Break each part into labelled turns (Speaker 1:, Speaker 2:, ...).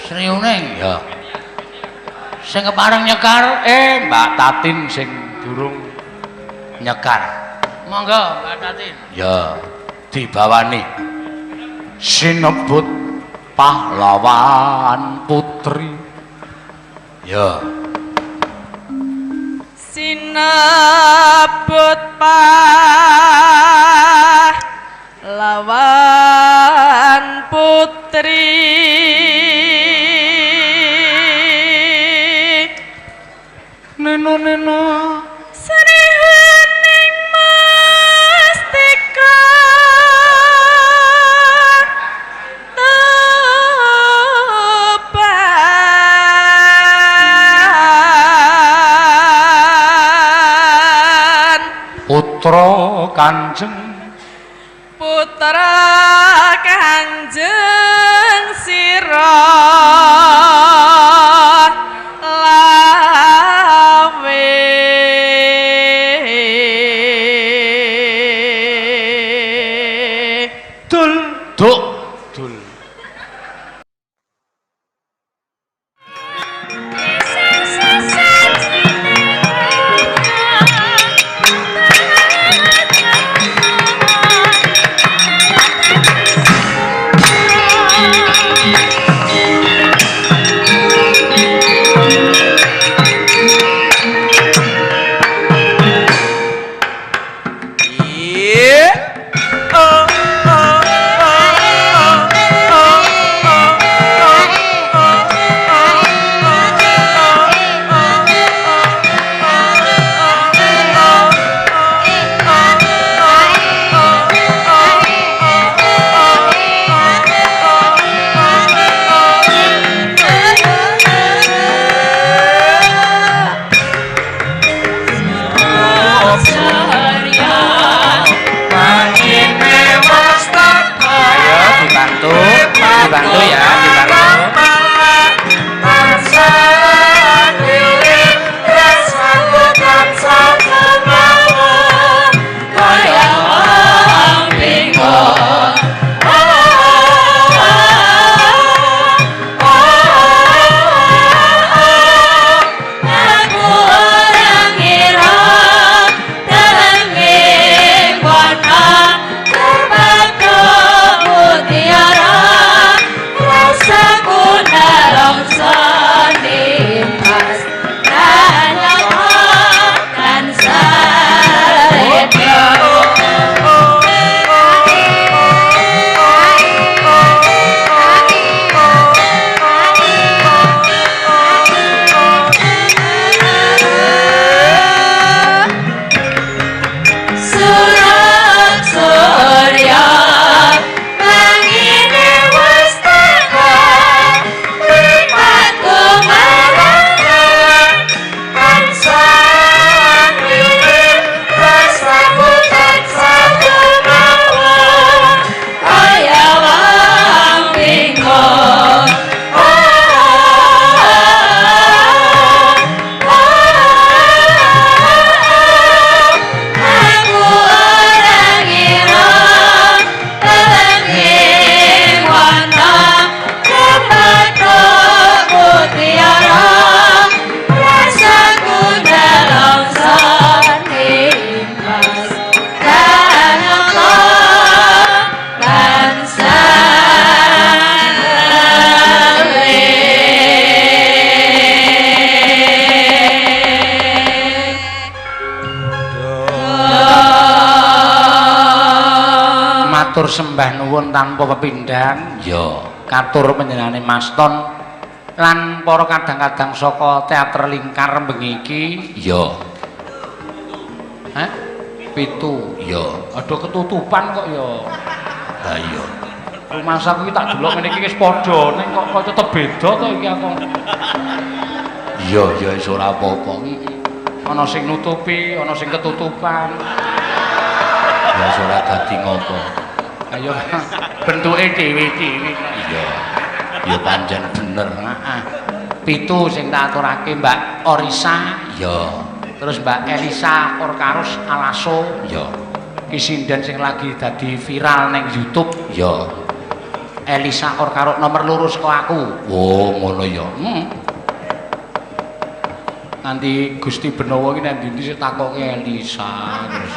Speaker 1: Sri Uning. Ya. Sing kepareng nyekar Mbak Tatin sing durung nyekar. Monggo Mbak Tatin. Ya, dibawani. Sinebut pahlawan putri. Ya.
Speaker 2: Sinebut pahlawan putri.
Speaker 1: Neno neno
Speaker 2: Sri Huning Mustika Tuban.
Speaker 1: Putra Kanjeng.
Speaker 2: Putra Kanjeng Sira Lawe.
Speaker 1: Dul duk dul. Ayo dibantu, dibantu ya, dibantu. Matur sembah nuwun tanpa pepindhan. Ya, katur panjenengane Mas Ton lan para kadang-kadang saka teater Lingkar bengi iki. Ya. Hah? 7. Ya. Aduh ketutupan kok ya. Lah iya. Rumangsaku iki tak delok ngene iki wis padha ning kok kok tetep beda to iki aku. Iya, ya wis ora apa-apa. Ana sing nutupi, ana sing ketutupan. Ya wis ora dadi ngopo. Ayo bentuke dhewe-dhewe. Iya. Ya pancen bener. Heeh. 7 sing tak aturake Mbak Orisa. Iya. Terus Mbak Elisa Orkarus Alaso. Iya. Ki sinden sing lagi dadi viral ning YouTube. Iya. Elisa Orkaruk nomor loro saka aku. Oh, ngono ya. Heeh. Nanti Gusti Benowo iki nek ndi-ndi sik takoke Elisa terus.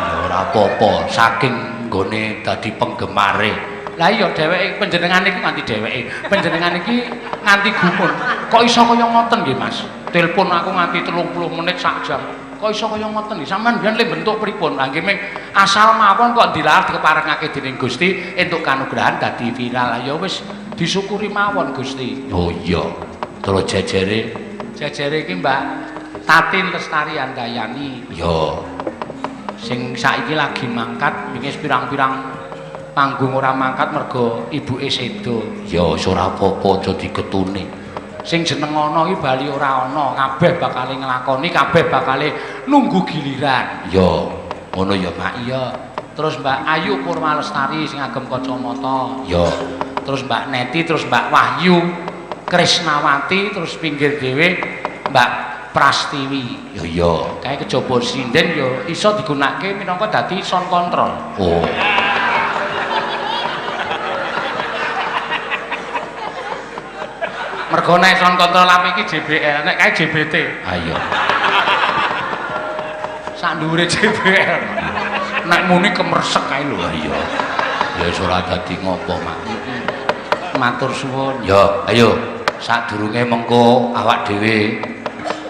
Speaker 1: Ya ora apa-apa, saking nggone dadi penggemare. Lah iya dheweke panjenengan iki nganti dheweke. Panjenengan iki nganti gumun. Kok iso kaya ngoten nggih, Mas? Telepon aku nganti 30 menit sak jam. Kok iso kaya ngoten nggih? Sampeyan biyen le bentuk pripun? Lah nggih ming asal mawon kok dilar dikeparengake dening Gusti entuk kanugrahan dadi viral. Ya wis disyukuri mawon Gusti. Oh iya. Terus jejere jejere iki Mbak Tatin Lestari Handayani. Ya. Sing saiki lagi mangkat wingi pirang-pirang panggung ora mangkat mergo ibuke sedo. Ya wis ora apa-apa aja digetune. Sing jeneng ana iki bali ora ana, kabeh bakale nglakoni, kabeh bakale nunggu giliran. Ya, ngono ya, Mak. Iya. Terus Mbak Ayu Purwa Lestari sing agem kacamata. Ya. Terus Mbak Neti, terus Mbak Wahyu Krisnawati, terus pinggir dhewe Mbak Prastiwi. Ya iya. Kae kejaba sinden ya iso digunakake minangka dadi sound control. Oh. Mergo nek sound control apik iki JBL, nek kae JBT. Ayo. Sak dhuwure JBL. Nek muni kemersek kae lho. Iya. Ya wis ora dadi ngopo, Mak. Matur suwun. Ya, ayo. Sadurunge mengko awak dhewe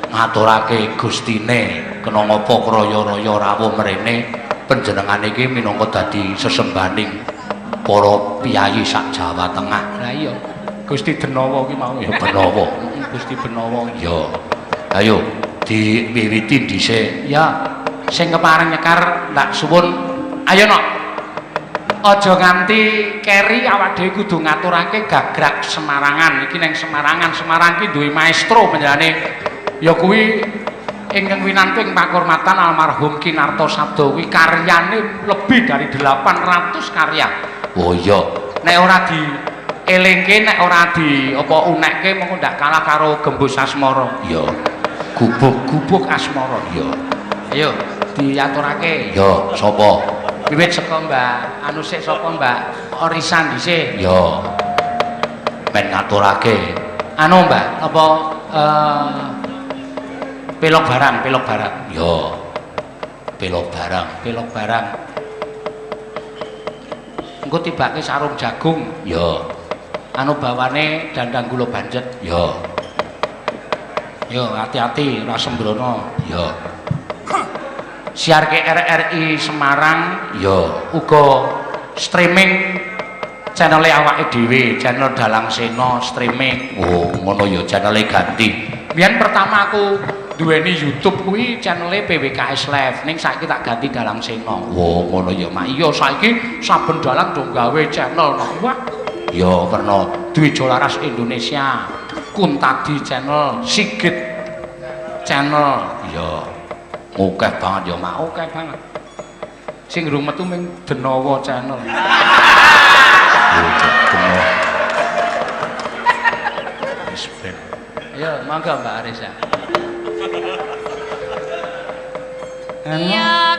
Speaker 1: ngaturake Gustine kena ngapa kraya-raya rawuh mrene panjenengane iki minangka dadi sesembaning para piyayi sak Jawa Tengah. Lah iya. Gusti Benowo ki mau ya Benowo. Gusti Benowo. Ya. Ayo diwiwiti dhisik. Ya. Sing kepareng nyekar ndak suwun. Ayo nok. Aja nganti keri awak dhewe kudu ngaturake gagrak Semarangan. Iki nang Semarangan, Semarang ki duwe maestro panjenengane. Ya kuwi ingkang winantu ing pakurmatan almarhum Ki Narto Sabdo kuwi karyane lebih dari 800 karya. Oh iya. Nek ora di elingke, nek ora di apa unekke mengko ndak kalah karo Gembus Asmara. Iya. Gubuk-gubuk asmara. Iya. Ayo diaturake. Ya, sapa? Wiwit saka Mbak anu sik sapa Mbak Orisan dhisik. Ya. Men ngaturake. Anu Mbak, apa pelok barang, pelok barang. Ya. Pelok barang, pelok barang. Engko tibake sarung jagung. Ya. Anu bawane dandang gula banjet. Ya. Yo hati-hati ora sembrono. Ya. Siarke RRI Semarang. Ya. Uga streaming channel-e awake dhewe, channel Dalang Sena streaming. Oh, ngono ya channel-e ganti. Biyen pertama aku duweni YouTube kuwi channel-e PWKS Live, ning saiki tak ganti Dalang Sena. Oh, ngono ya, Mak. Iya, saiki saben dalang do gawe channel. Wah. Ya werna Dwi Jolaras Indonesia, Kuntadi Channel, Sigit Channel. Ya. Akeh banget ya, Mak. Akeh banget. Sing rung metu ming Denowo Channel. Wis ben. Ayo monggo Mbak Arisa.
Speaker 2: Ya.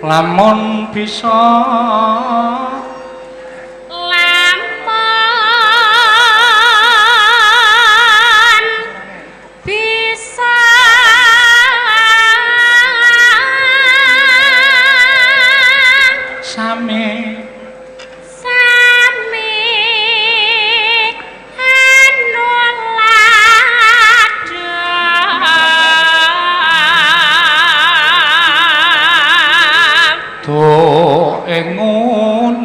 Speaker 1: Lamun bisa,
Speaker 2: lamun bisa,
Speaker 1: sami
Speaker 2: sami anuladha.
Speaker 1: Do engun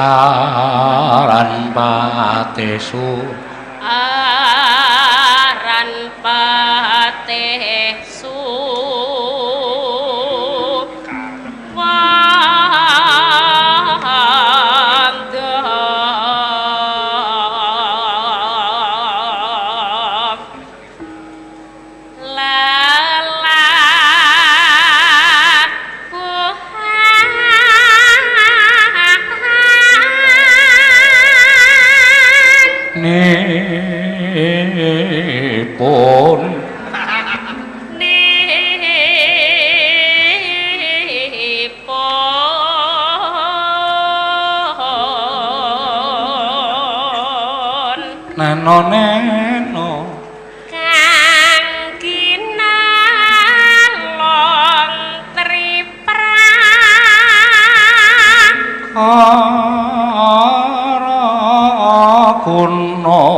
Speaker 1: Aran patesu
Speaker 2: aran patesu
Speaker 1: nipun
Speaker 2: nipun
Speaker 1: neno neno
Speaker 2: kang ginalong tripra
Speaker 1: kara kuna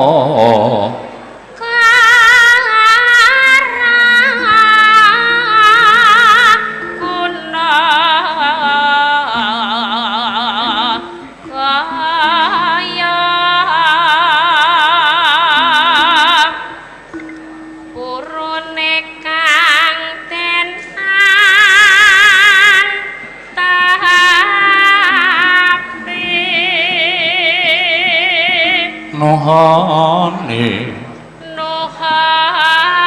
Speaker 1: nuhane
Speaker 2: nuhani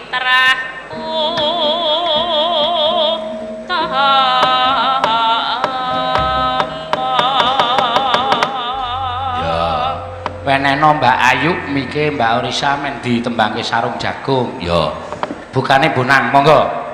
Speaker 2: trah utama.
Speaker 1: Ya wenehno Mbak Ayu mike Mbak Orisa men ditembangke sarung jagung. Ya bukane bonang monggo.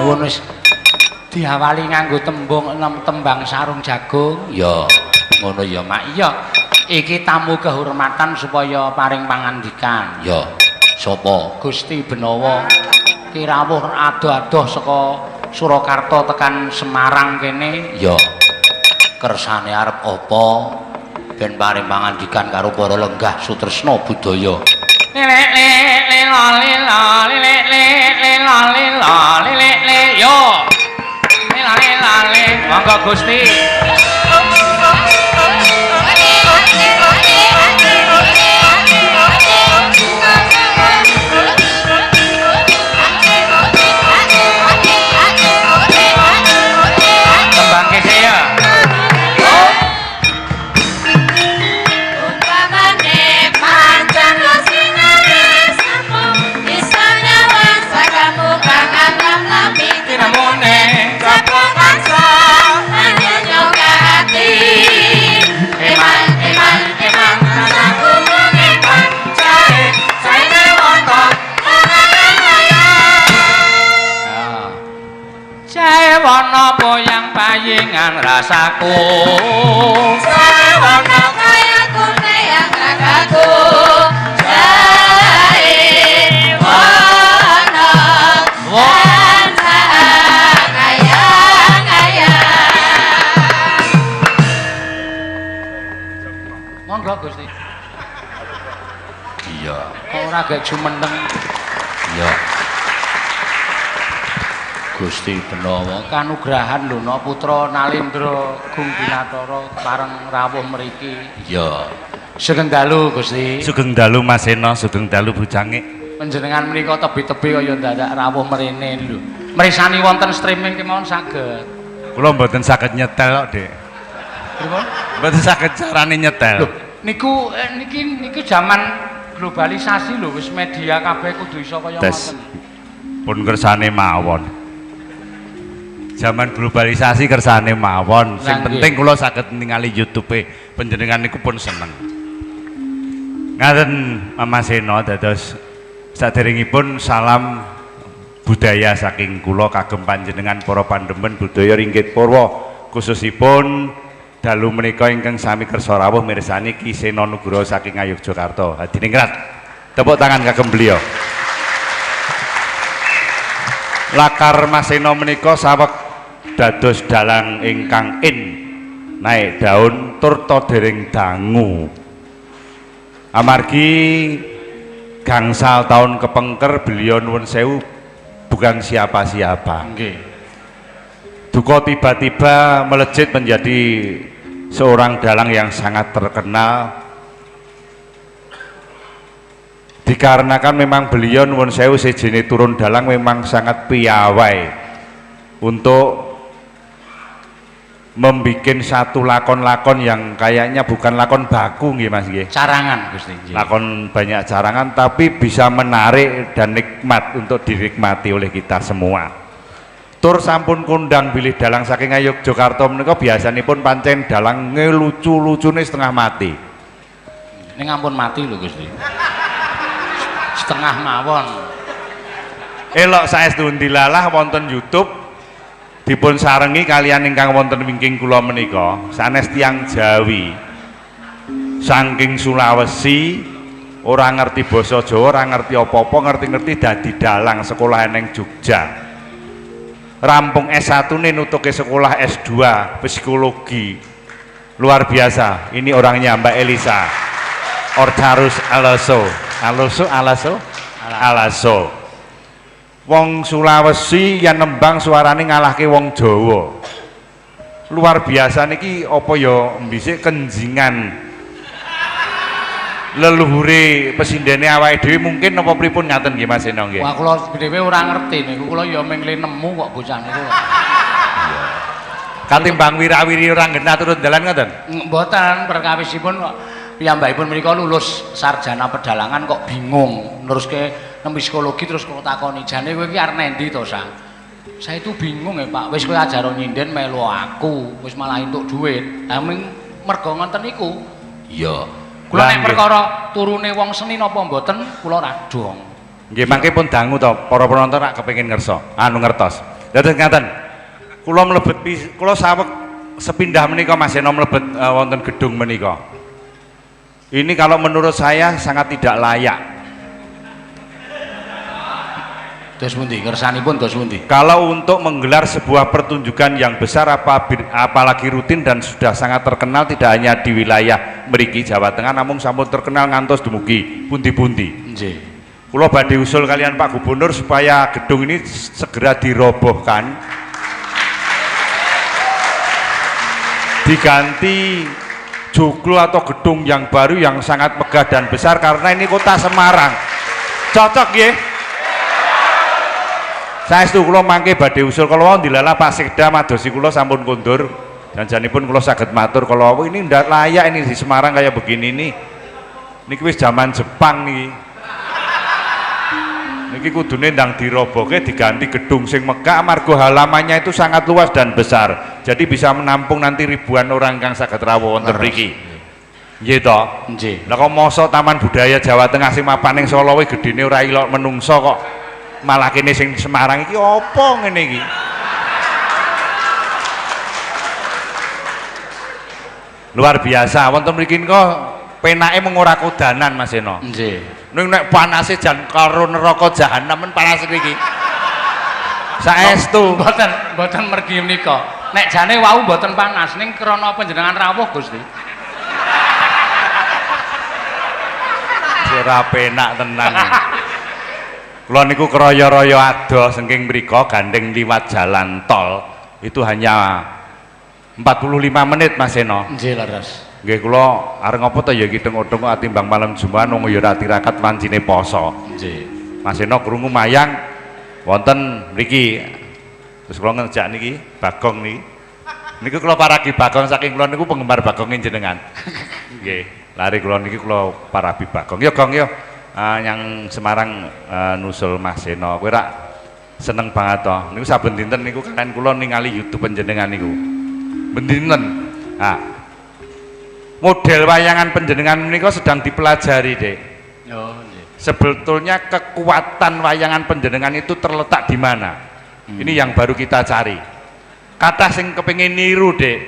Speaker 1: Nuwun wis diawali nganggo tembung tembang sarung jagung. Ya, ngono ya, Mak. Iya. Iki tamu kehormatan supaya paring pangandikan. Ya. Sapa? Gusti Benawa. Ki rawuh adoh-adoh saka Surakarta tekan Semarang kene. Ya. Kersane arep apa? Ben paring pangandikan karo para lenggah sutresna budaya. Lele lele lele lele lele lele lele yo. Lele lele monggo Gusti. Tembang kese ya. Jaewana boyang payingan rasaku.
Speaker 2: Jaewana kayaku neyang ragaku. Jaewana kayang.
Speaker 1: Monggo Gusti. Iya, kok ora gek jumeneng. Iya. Gusti Benawa kanugrahan lho no putra Nalendra Gung Binatara pareng rawuh mriki. Iya. Sugeng dalu Gusti.
Speaker 3: Sugeng dalu Mas Seno, sugeng dalu Bujange.
Speaker 1: Panjenengan menika tebi-tebi kaya dadak rawuh mrene lho. Mrisani wonten streaming kemawon saged.
Speaker 3: Kula mboten saged nyetel kok, Dik.
Speaker 1: Pripun?
Speaker 3: Mboten saged carane nyetel.
Speaker 1: Lho, niku niki niki jaman globalisasi lho, wis media kabeh kudu iso kaya ngoten.
Speaker 3: Pun kersane mawon. Zaman globalisasi kersane mawon. Sing penting kula saged ningali YouTube-e panjenengan niku pun seneng. Ngaten Mas Seno, dados saderengipun salam budaya saking kula kagem panjenengan para pandemen budaya ringgit purwa, khususipun dalu menika ingkang sami kersa rawuh mirsani Ki Seno Nugroho saking Ngayogyakarta. Hadiningrat. Tepuk tangan kagem beliau. Lakar Mas Seno menika saweg dados dalang ingkang in naik daun turta dereng dangu. Amargi gangsal tahun kepengker beliau nuwun sewu bukan siapa-siapa.
Speaker 1: Nggih.
Speaker 3: Duka tiba-tiba melejit menjadi seorang dalang yang sangat terkenal. Dikarenakan memang beliau nuwun sewu sejene turun dalang memang sangat piawai untuk membikin satu lakon-lakon yang kayaknya bukan lakon baku nggih Mas nggih.
Speaker 1: Carangan Gusti.
Speaker 3: Lakon banyak carangan tapi bisa menarik dan nikmat untuk dinikmati oleh kita semua. Tur sampun kondang bilih dalang saking Ngayogyakarta menika biasanipun pancen dalang ngelucu-lucune setengah mati.
Speaker 1: Ning ampun mati lho Gusti. Setengah mawon.
Speaker 3: Elok saestu ndilalah wonten YouTube dipun sarengi kalian ingkang wonten wingking kula menika sanes tiyang Jawi saking Sulawesi, ora ngerti basa Jawa, ora ngerti apa-apa, ngerti-ngerti dadi dalang sekolah neng Jogja. Rampung S1 ne nutuke sekolah S2 psikologi. Luar biasa. Ini orangnya Mbak Elisa Orcarus Alaso. Alaso Alaso Alaso. Wong Sulawesi yang nembang suarane ngalahke wong Jawa. Luar biasa niki apa ya mbisik kenjingan leluhure pesindene awake dhewe mungkin napa pripun ngaten nggih Mas Seno nggih.
Speaker 1: Wah kula dhewe ora ngerti niku, kula ya mung nemu kok bocah niku.
Speaker 3: Iya. Katimbang wirawiri ora genah turun dalan ngoten?
Speaker 1: Mboten, perkawisipun kok piyambakipun menika lulus sarjana pedalangan kok bingung neruske nang psikologi terus kok takoni jane kowe iki arep nendi to, Sang? Saya itu bingung ya Pak, wis kowe ajar nyinden melu aku, wis malah entuk dhuwit. Lah ming mergo ngoten niku. Iya. Kula nek perkara turune wong seni napa mboten, kula ora dong.
Speaker 3: Nggih, mangke pun dangu to, para penonton rak kepengin ngersa, anu ngertos. Dados ngaten. Kula mlebet kula saweg sepindah menika Mas Seno mlebet wonten gedung menika. Ini kalau menurut saya sangat tidak layak.
Speaker 1: Dos pundi? Kersanipun dos pundi?
Speaker 3: Kalau untuk menggelar sebuah pertunjukan yang besar apalagi rutin dan sudah sangat terkenal tidak hanya di wilayah mriki Jawa Tengah namun sampun terkenal ngantos dumugi pundi-pundi.
Speaker 1: Nggih.
Speaker 3: Kula badhe usul kalian Pak Gubernur supaya gedung ini segera dirobohkan. Diganti joglo atau gedung yang baru yang sangat megah dan besar karena ini kota Semarang. Cocok nggih? Saestu kula mangke badhe usul kala wau dilala Pak Sekda madosi kula sampun kondur. Janjanipun kula saged matur kala wau ini ndak layak ini di Semarang kayak begini nih. Niki wis zaman Jepang niki. Niki kudune ndang dirobohke diganti gedung sing megah amarga halamannya itu sangat luas dan besar. Jadi bisa menampung nanti ribuan orang kang saged rawuh wonten mriki. Nggih to?
Speaker 1: Nggih.
Speaker 3: Lah kok mosok Taman Budaya Jawa Tengah sing mapan ning Solo kuwi gedene ora ilok menungso kok malah kene sing Semarang iki apa ngene iki? Luar biasa wonten mriki kok penake mung ora kodanan Mas Seno.
Speaker 1: Nggih.
Speaker 3: Ning nek panase jan karo neraka jahanam men panas mriki. Saestu
Speaker 1: mboten mergi menika. Nek jane wau mboten panas ning krana panjenengan rawuh Gusti.
Speaker 3: Ora penak tenan. Kula niku kraya-raya adoh saking mriku gandeng liwat jalan tol itu hanya 45 menit Mas Seno.
Speaker 1: Nggih leres.
Speaker 3: Nggih kula arep ngopo to ya iki tengok-tengok timbang malam Jumat wong ya ora tirakat wancine poso.
Speaker 1: Nggih.
Speaker 3: Mas Seno krungu mayang wonten mriki. Terus kula ngejak niki Bagong niki. Niku kula paragi Bagong saking kula niku penggemar Bagonge jenengan. Nggih. Lari kula niki kula parabi Bagong. Ya Gong ya. Yang Semarang nusul Mas Seno. Kowe rak seneng banget to. Niku saben dinten niku kalian kula ningali YouTube panjenengan niku. Ben dinten. Nah, model wayangan panjenengan menika sedang dipelajari, Dek.
Speaker 1: Oh, nggih.
Speaker 3: Sebetulnya kekuatan wayangan panjenengan itu terletak di mana? Ini yang baru kita cari. Kathah sing kepengin niru, Dek.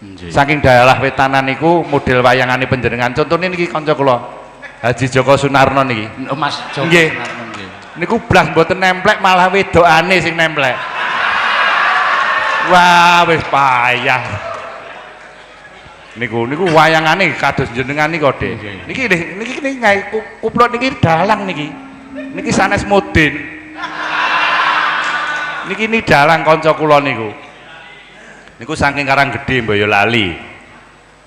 Speaker 1: Nggih.
Speaker 3: Saking daerah wetanan niku model wayangane panjenengan. Contone niki kanca kula. Haji Joko Sunarno niki.
Speaker 1: Oh, Mas Joko
Speaker 3: nggih.
Speaker 1: Sunarno nggih.
Speaker 3: Niku blas mboten nemplek malah wedokane sing nemplek. Wah, wis payah. Niku niku wayangane kados jenengan niku, Dik. Niki niki niki kupluk niki dalang niki. Niki sanes mudin. Niki ni dalang kanca kula niku. Niku saking Karanggede Boyolali.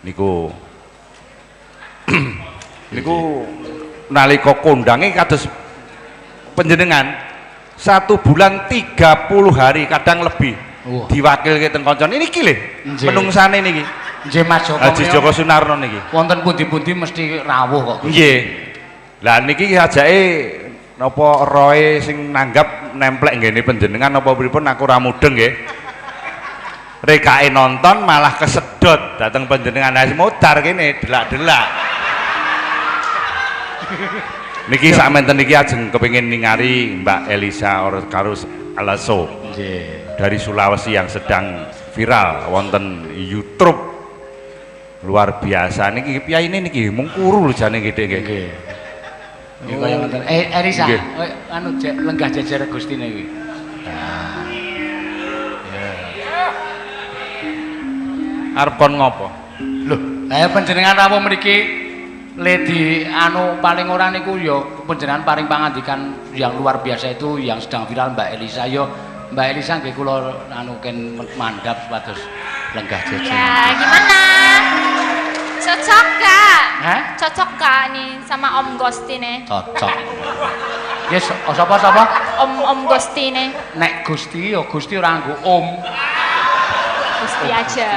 Speaker 3: Niku niku nalika kondange kados panjenengan 1 bulan 30 hari kadang lebih.
Speaker 1: Wah.
Speaker 3: Diwakilke teng kancane niki lho menungsane niki.
Speaker 1: Nggih Mas Joko.
Speaker 3: Haji Joko Sunarno niki.
Speaker 1: Wonten pundi-pundi mesti rawuh kok.
Speaker 3: Nggih. Lah niki ajake napa roe sing nanggap nemplek nggene panjenengan napa pripun aku ora mudeng nggih. Rekake nonton malah kesedot dateng panjenengan. Lah modar kene delak-delak. Niki sakmenten niki ajeng kepengin ningali Mbak Elisa Karus Alaso.
Speaker 1: Nggih.
Speaker 3: Dari Sulawesi yang sedang viral wonten YouTube. Luar biasa niki piyaine niki mung kuru lho jane nggih Dik nggih.
Speaker 1: Nggih. Nggih kaya ngoten. Elisa, anu lenggah jejer Gustine kuwi. Nah.
Speaker 3: Arep kon ngopo?
Speaker 1: Lho, lha panjenengan rawuh mriki lady anu paling ora niku ya panjenengan paring pangandikan yang luar biasa itu yang sedang viral Mbak Elisa ya. Mbak Elisa nggih kula anu ken mandhap supados lenggah jejer.
Speaker 2: Ya, gimana? Cocok gak?
Speaker 1: Hah?
Speaker 2: Cocok gak nih sama Om Gusti nih?
Speaker 1: Cocok. Ya sapa-sapa?
Speaker 2: Om Gusti nih.
Speaker 1: Nek Gusti ya Gusti ora nganggo Om.
Speaker 2: Gusti aja.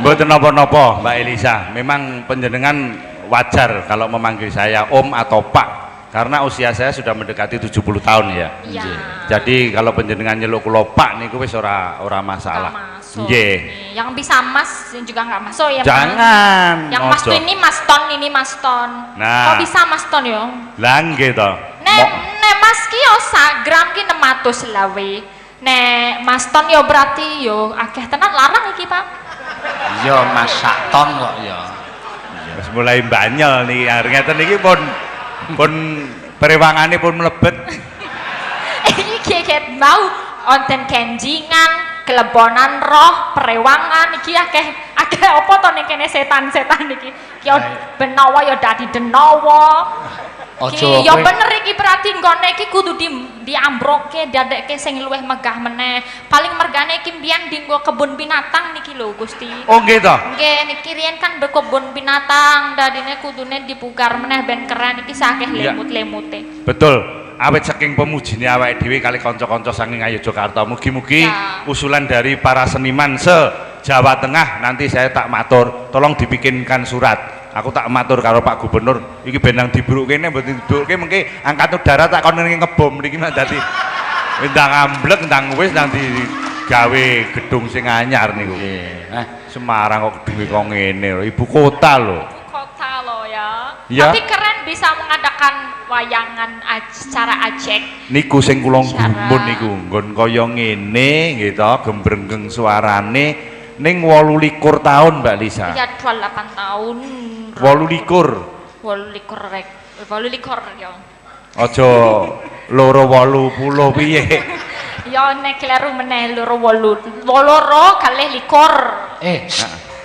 Speaker 3: Mboten napa-napa Mbak Elisa, memang panjenengan wajar kalau memanggil saya Om atau Pak karena usia saya sudah mendekati 70 tahun ya.
Speaker 2: Iya.
Speaker 3: Jadi kalau panjenengan nyeluk kula Pak niku wis ora masalah. Nggih.
Speaker 2: Yang bisa Mas juga nggak masuk ya.
Speaker 3: Jangan.
Speaker 2: Yang Mas tuh ini Mas Ton, ini Mas Ton.
Speaker 3: Nah.
Speaker 2: Kok bisa Mas Ton yo?
Speaker 3: Lah nggih to.
Speaker 2: Nek Mas ki yo sak gram ki 600 selawe. Nek Mas Ton ya berarti yo akeh tenan larang iki, Pak.
Speaker 1: Iya, Mas sak ton kok ya.
Speaker 3: Wis mulai banyol niki. Arep ngeten niki pun pun perewangane pun mlebet.
Speaker 2: Iki ket mau onten kenjingan, kelebonan roh, perewangan iki akeh akeh apa to ning kene setan-setan iki. Ki yo benawa ya dadi denawa.
Speaker 1: Aja
Speaker 2: Ki ya bener iki berarti nggone iki kudu di diambroke, diadekke sing luwih megah meneh. Paling mergane iki mbiyen dienggo kebun binatang niki lho, Gusti.
Speaker 3: Oh nggih to.
Speaker 2: Nggih, niki riyen kan berkebun binatang, dadine kudune dipugar meneh ben keren iki sakeh lemut-lemute.
Speaker 3: Betul. Awit saking pemujine awake dhewe kali kanca-kanca saking Ngayogyakarta. Mugi-mugi usulan dari para seniman se Jawa Tengah nanti saya tak matur, tolong dibikinkan surat. Aku tak matur karo Pak Gubernur, iki ben nang dibruk kene mboten dibrukke mengke angkat udara tak kon ngebom niki mah dadi ndang amblek ndang wis ndang digawe gedung sing anyar niku.
Speaker 1: Nggih. Eh,
Speaker 3: Semarang kok gedunge kok ngene lho, ibu kota lho.
Speaker 2: Ibu kota loh ya.
Speaker 3: Ya.
Speaker 2: Tapi keren bisa mengadakan wayangan secara ajek.
Speaker 3: Niku sing kula gumun niku nggon kaya ngene nggih to, gembrengeng suarane ning 28 tahun Mbak Lisa.
Speaker 2: Ya 28 tahun.
Speaker 3: 28.
Speaker 2: 28 rek. 28 ya.
Speaker 3: Aja loro 80 piye.
Speaker 2: Ya nek kleru meneh loro wolu. Loro kalih likur.
Speaker 1: Eh,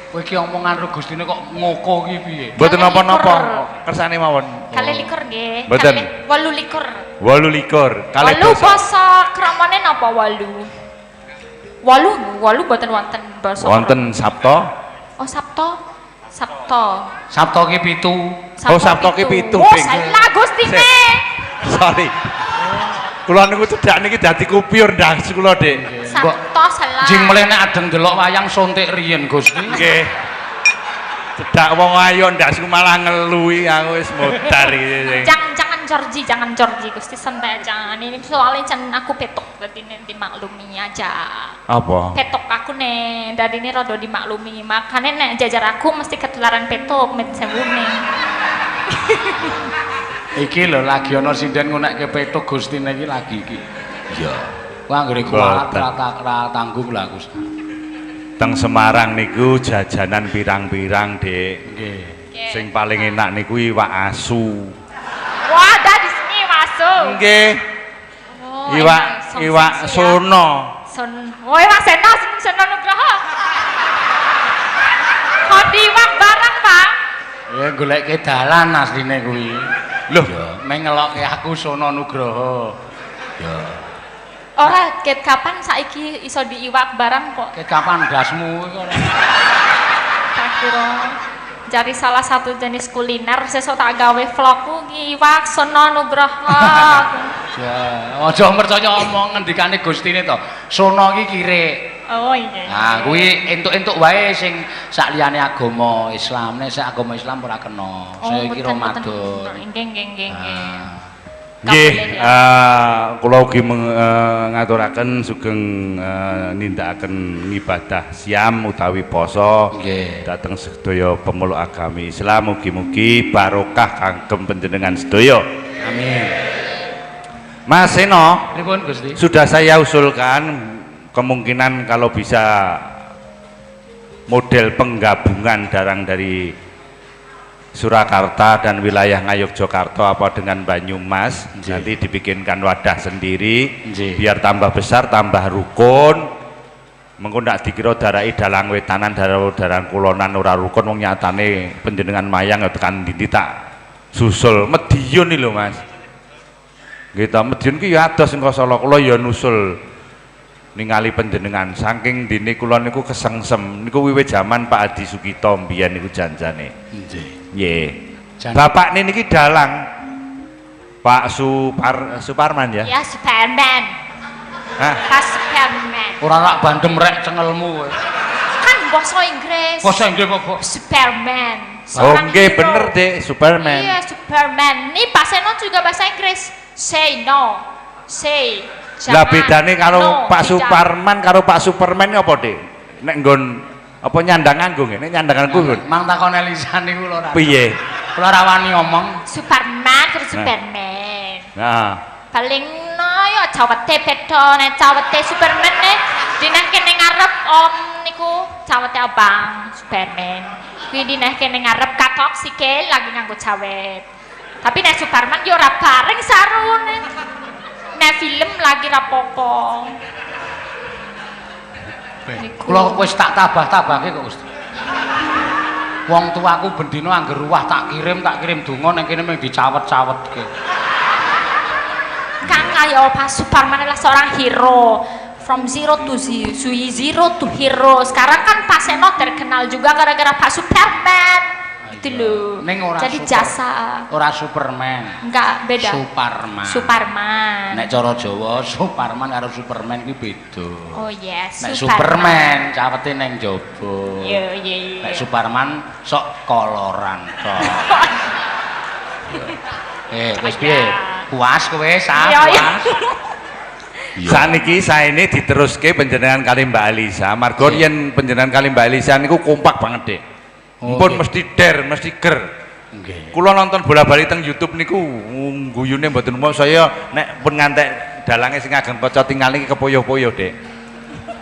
Speaker 1: kowe iki omongan karo Gustine kok ngoko ki piye?
Speaker 3: Mboten
Speaker 2: Kalih
Speaker 3: napa-napa,
Speaker 2: likur.
Speaker 3: Kersane mawon.
Speaker 2: Kalih likur nggih.
Speaker 3: Mboten.
Speaker 2: Kalih wolu likur.
Speaker 3: 28 kalih
Speaker 2: Wolu
Speaker 3: basa.
Speaker 2: basa kramane napa wolu? Wolu wolu mboten wonten basa.
Speaker 3: Wonten Sabto.
Speaker 2: Oh Sabto. Sabto.
Speaker 1: Sabto ki 7.
Speaker 3: Oh, Sabto ki pitu,
Speaker 2: Oh,
Speaker 3: Bing.
Speaker 2: salah Gustine.
Speaker 3: Sorry. Kula niku cedhak niki dadi kupyur ndas kula, Dik.
Speaker 2: Sabto salah.
Speaker 1: Jing mulih nek adeng ndelok wayang suntik riyen Gusti.
Speaker 3: Nggih. Cedhak wong ayu ndasku malah ngeluhi aku wis modar iki.
Speaker 2: Jangan jangan Georgie, jangan Georgie, Gusti santai aja. Ini soalnya can aku petok, berarti nanti dimaklumi aja.
Speaker 3: Apa?
Speaker 2: Petok aku nih, dari ini rada dimaklumi. Makanya nek jajar aku mesti ketularan petok, met sewune.
Speaker 1: Iki lho lagi ana sinden ngunekke petuk Gustine iki lagi iki.
Speaker 3: Iya.
Speaker 1: Wah anggere kualat
Speaker 3: Mboten.
Speaker 1: ra tanggung lah aku.
Speaker 3: Teng Semarang niku jajanan pirang-pirang, Dik.
Speaker 1: Nggih.
Speaker 3: Sing paling enak niku iwak asu.
Speaker 2: Wah, ada di sini masuk.
Speaker 3: Nggih.
Speaker 2: Oh,
Speaker 3: Iwak
Speaker 2: enak. Som-
Speaker 3: iwak
Speaker 2: som- ya.
Speaker 3: sono.
Speaker 2: Son, oh iwak seno, seno Nugroho. Kok iwak barang, Pak?
Speaker 1: Ya goleke dalan asline kuwi.
Speaker 3: Loh,
Speaker 1: Ya, meng ngelokke aku Sono Nugroho. Ya.
Speaker 2: Ora, ket kapan saiki iso diiwak barang kok?
Speaker 1: Ket kapan dasmu kuwi ora.
Speaker 2: Tak kira jadi salah satu jenis kuliner sesuk tak gawe vlogku iwak Sono Nugroho.
Speaker 1: Ya, aja percaya omong ngendikane Gustine to. Sono iki kirik.
Speaker 2: Oh iya.
Speaker 1: Nah, kuwi entuk-entuk wae sing sak liyane agama Islam. Nek sak agama Islam ora kena.
Speaker 2: Oh,
Speaker 1: Saya iki
Speaker 2: mboten, mboten.
Speaker 1: Ramadan.
Speaker 2: Nggih, nggih, nggih, nggih.
Speaker 1: Ah.
Speaker 3: Nggih,
Speaker 2: Kabeh ya.
Speaker 3: Kula ugi ngaturaken sugeng nindakaken ngibadah siam utawi poso dhateng sedaya pemeluk agami Islam, mugi-mugi barokah kagem panjenengan sedaya.
Speaker 1: Amin.
Speaker 3: Mas Seno,
Speaker 1: Pripun Gusti?
Speaker 3: sudah saya usulkan kemungkinan kalau bisa model penggabungan darang dari Surakarta dan wilayah Ngayogyakarta apa dengan Banyumas nanti dibikinkan wadah sendiri biar tambah besar tambah rukun. Mengko ndak dikira darai dalang wetanan dalang kulonan ora rukun, wong nyatane panjenengan mayang ya tekan ndi tak susul Mediun iki lho Mas. Nggih ta, Mediun ki ya adoh sing Solo, kula ya nusul ningali panjenengan saking dene kula niku kesengsem niku wiwit jaman Pak Adi Sukito mbiyen niku janjane.
Speaker 1: Nggih.
Speaker 3: Nggih.
Speaker 1: Jan-
Speaker 3: Bapak niki dalang Pak Suparman ya?
Speaker 2: Ya Superman.
Speaker 3: Hah?
Speaker 2: Pak Superman.
Speaker 1: Ora rak bandem rek cengelmu kowe.
Speaker 2: Kan basa Inggris.
Speaker 1: Basa Inggris kok, Bok?
Speaker 2: Superman.
Speaker 3: Oh
Speaker 2: Seorang
Speaker 3: nggih
Speaker 2: hero.
Speaker 3: bener Dek, Superman.
Speaker 2: Iya, Superman. Ini Pak Seno juga bahasa Inggris. Say no. Say.
Speaker 3: Lah
Speaker 2: Jangan.
Speaker 3: bedane karo
Speaker 2: No,
Speaker 3: Pak
Speaker 2: tidak.
Speaker 3: Suparman karo Pak Superman apa Dek? Nek nggon apa nyandang nganggo nggih? Nek nyandang nganggo nggon.
Speaker 1: Mang takon Elisa niku lho ora.
Speaker 3: Piye?
Speaker 1: Kula ora wani ngomong.
Speaker 2: Superman terus Superman.
Speaker 3: Nah,
Speaker 2: Paling no ya cawete beda, nek cawete Superman ne dineh kene ngarep om niku cawete abang Superman. Kuwi dineh kene ngarep katok sikil lagi nganggo cawet. Tapi nek Superman yo ora bareng sarune. Nek film lagi rapopo.
Speaker 1: Kula wis tak tabah-tabahke kok Gusti. Wong tuaku bendina angger ruwah tak kirim donga ning kene mung dicawet-cawetke.
Speaker 2: Kang ayo Pak Suparman adalah seorang hero. From zero to zero to hero. Sekarang kan Pak Seno terkenal juga gara-gara Pak Superman. Gitu loh.
Speaker 1: Ning ora
Speaker 2: jadi
Speaker 1: super,
Speaker 2: jasa.
Speaker 1: Ora Superman.
Speaker 2: Enggak, beda.
Speaker 1: Suparman.
Speaker 2: Suparman.
Speaker 1: Nek cara Jawa Suparman karo Superman kuwi beda.
Speaker 2: Oh yes,
Speaker 1: nek Superman cawete ning jaba.
Speaker 2: Iya, iya, iya.
Speaker 1: Nek Suparman sok koloran tok. Wis piye? Puas kowe, Sa? Puas.
Speaker 3: Saniki saene diteruske panjenengan kali Mbak Elisa. Marga yen panjenengan kali Mbak Elisa niku kompak banget, Dik. Mpun mesti der, mesti ger.
Speaker 1: Nggih.
Speaker 3: Kula nonton bola-bali teng YouTube niku guyune mboten umum saya nek pun ngantek dalange sing ageng kaca tingali kepoyoh-poyoh, Dik.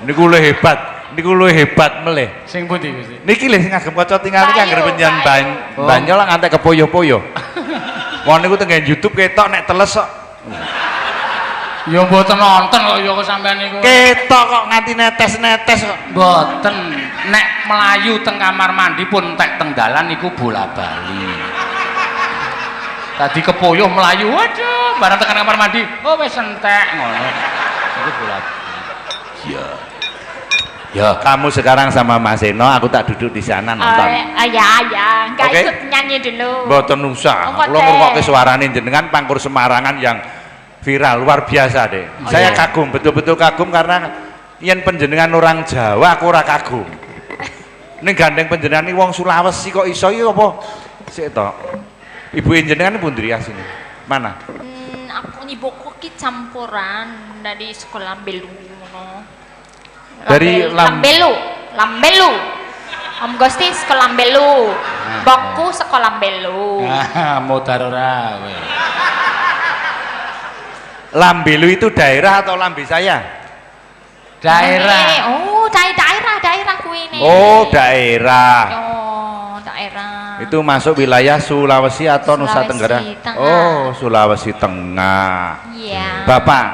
Speaker 3: Niku luwih hebat, niku luwih hebat melih.
Speaker 1: Sing pundi Gusti?
Speaker 3: Niki lho sing ageng kaca tingali anggere panjenengan banyol ngantek kepoyoh-poyoh. Wong niku teng YouTube ketok nek teles kok.
Speaker 1: Ya mboten nonton kok ya kok sampean niku.
Speaker 3: Ketok kok nganti netes-netes kok.
Speaker 1: Mboten. Nek melayu teng kamar mandi pun tek teng dalan niku bola-bali. Tadi kepoyoh melayu, waduh, bareng tekan kamar mandi, oh wis entek ngono. Niku bola-bali.
Speaker 3: Iya. Ya, kamu sekarang sama Mas Eno, aku tak duduk di sana nonton.
Speaker 2: Ya, ya, enggak
Speaker 3: okay.
Speaker 2: Ikut nyanyi dulu.
Speaker 3: Mboten usah. Kula ngrungokke suarane jenengan pangkur Semarangan yang viral luar biasa deh.
Speaker 2: Oh,
Speaker 3: saya
Speaker 2: iya.
Speaker 3: Kagum, betul-betul kagum karena yen panjenengan orang Jawa aku ora kagum. Ning gandeng panjenengan iki wong Sulawesi kok iso iki apa? Sik to. Ibu jenengan pundi asline? Mana?
Speaker 2: Aku ibuku ki campuran dari sekolah Lambelu ngono.
Speaker 3: Dari
Speaker 2: Lambelu, Lambelu. Om Gusti sekolah Lambelu. Mbokku sekolah Lambelu.
Speaker 1: Ah, modar ora kowe.
Speaker 3: Lambelu itu daerah atau lambe saya?
Speaker 1: Daerah.
Speaker 2: Oh, daerah kuwi ini.
Speaker 3: Oh, daerah.
Speaker 2: Oh, daerah.
Speaker 3: Itu masuk wilayah Sulawesi atau
Speaker 2: Sulawesi
Speaker 3: Nusa Tenggara?
Speaker 2: Tengah.
Speaker 3: Oh, Sulawesi Tengah.
Speaker 2: Iya.
Speaker 3: Bapak.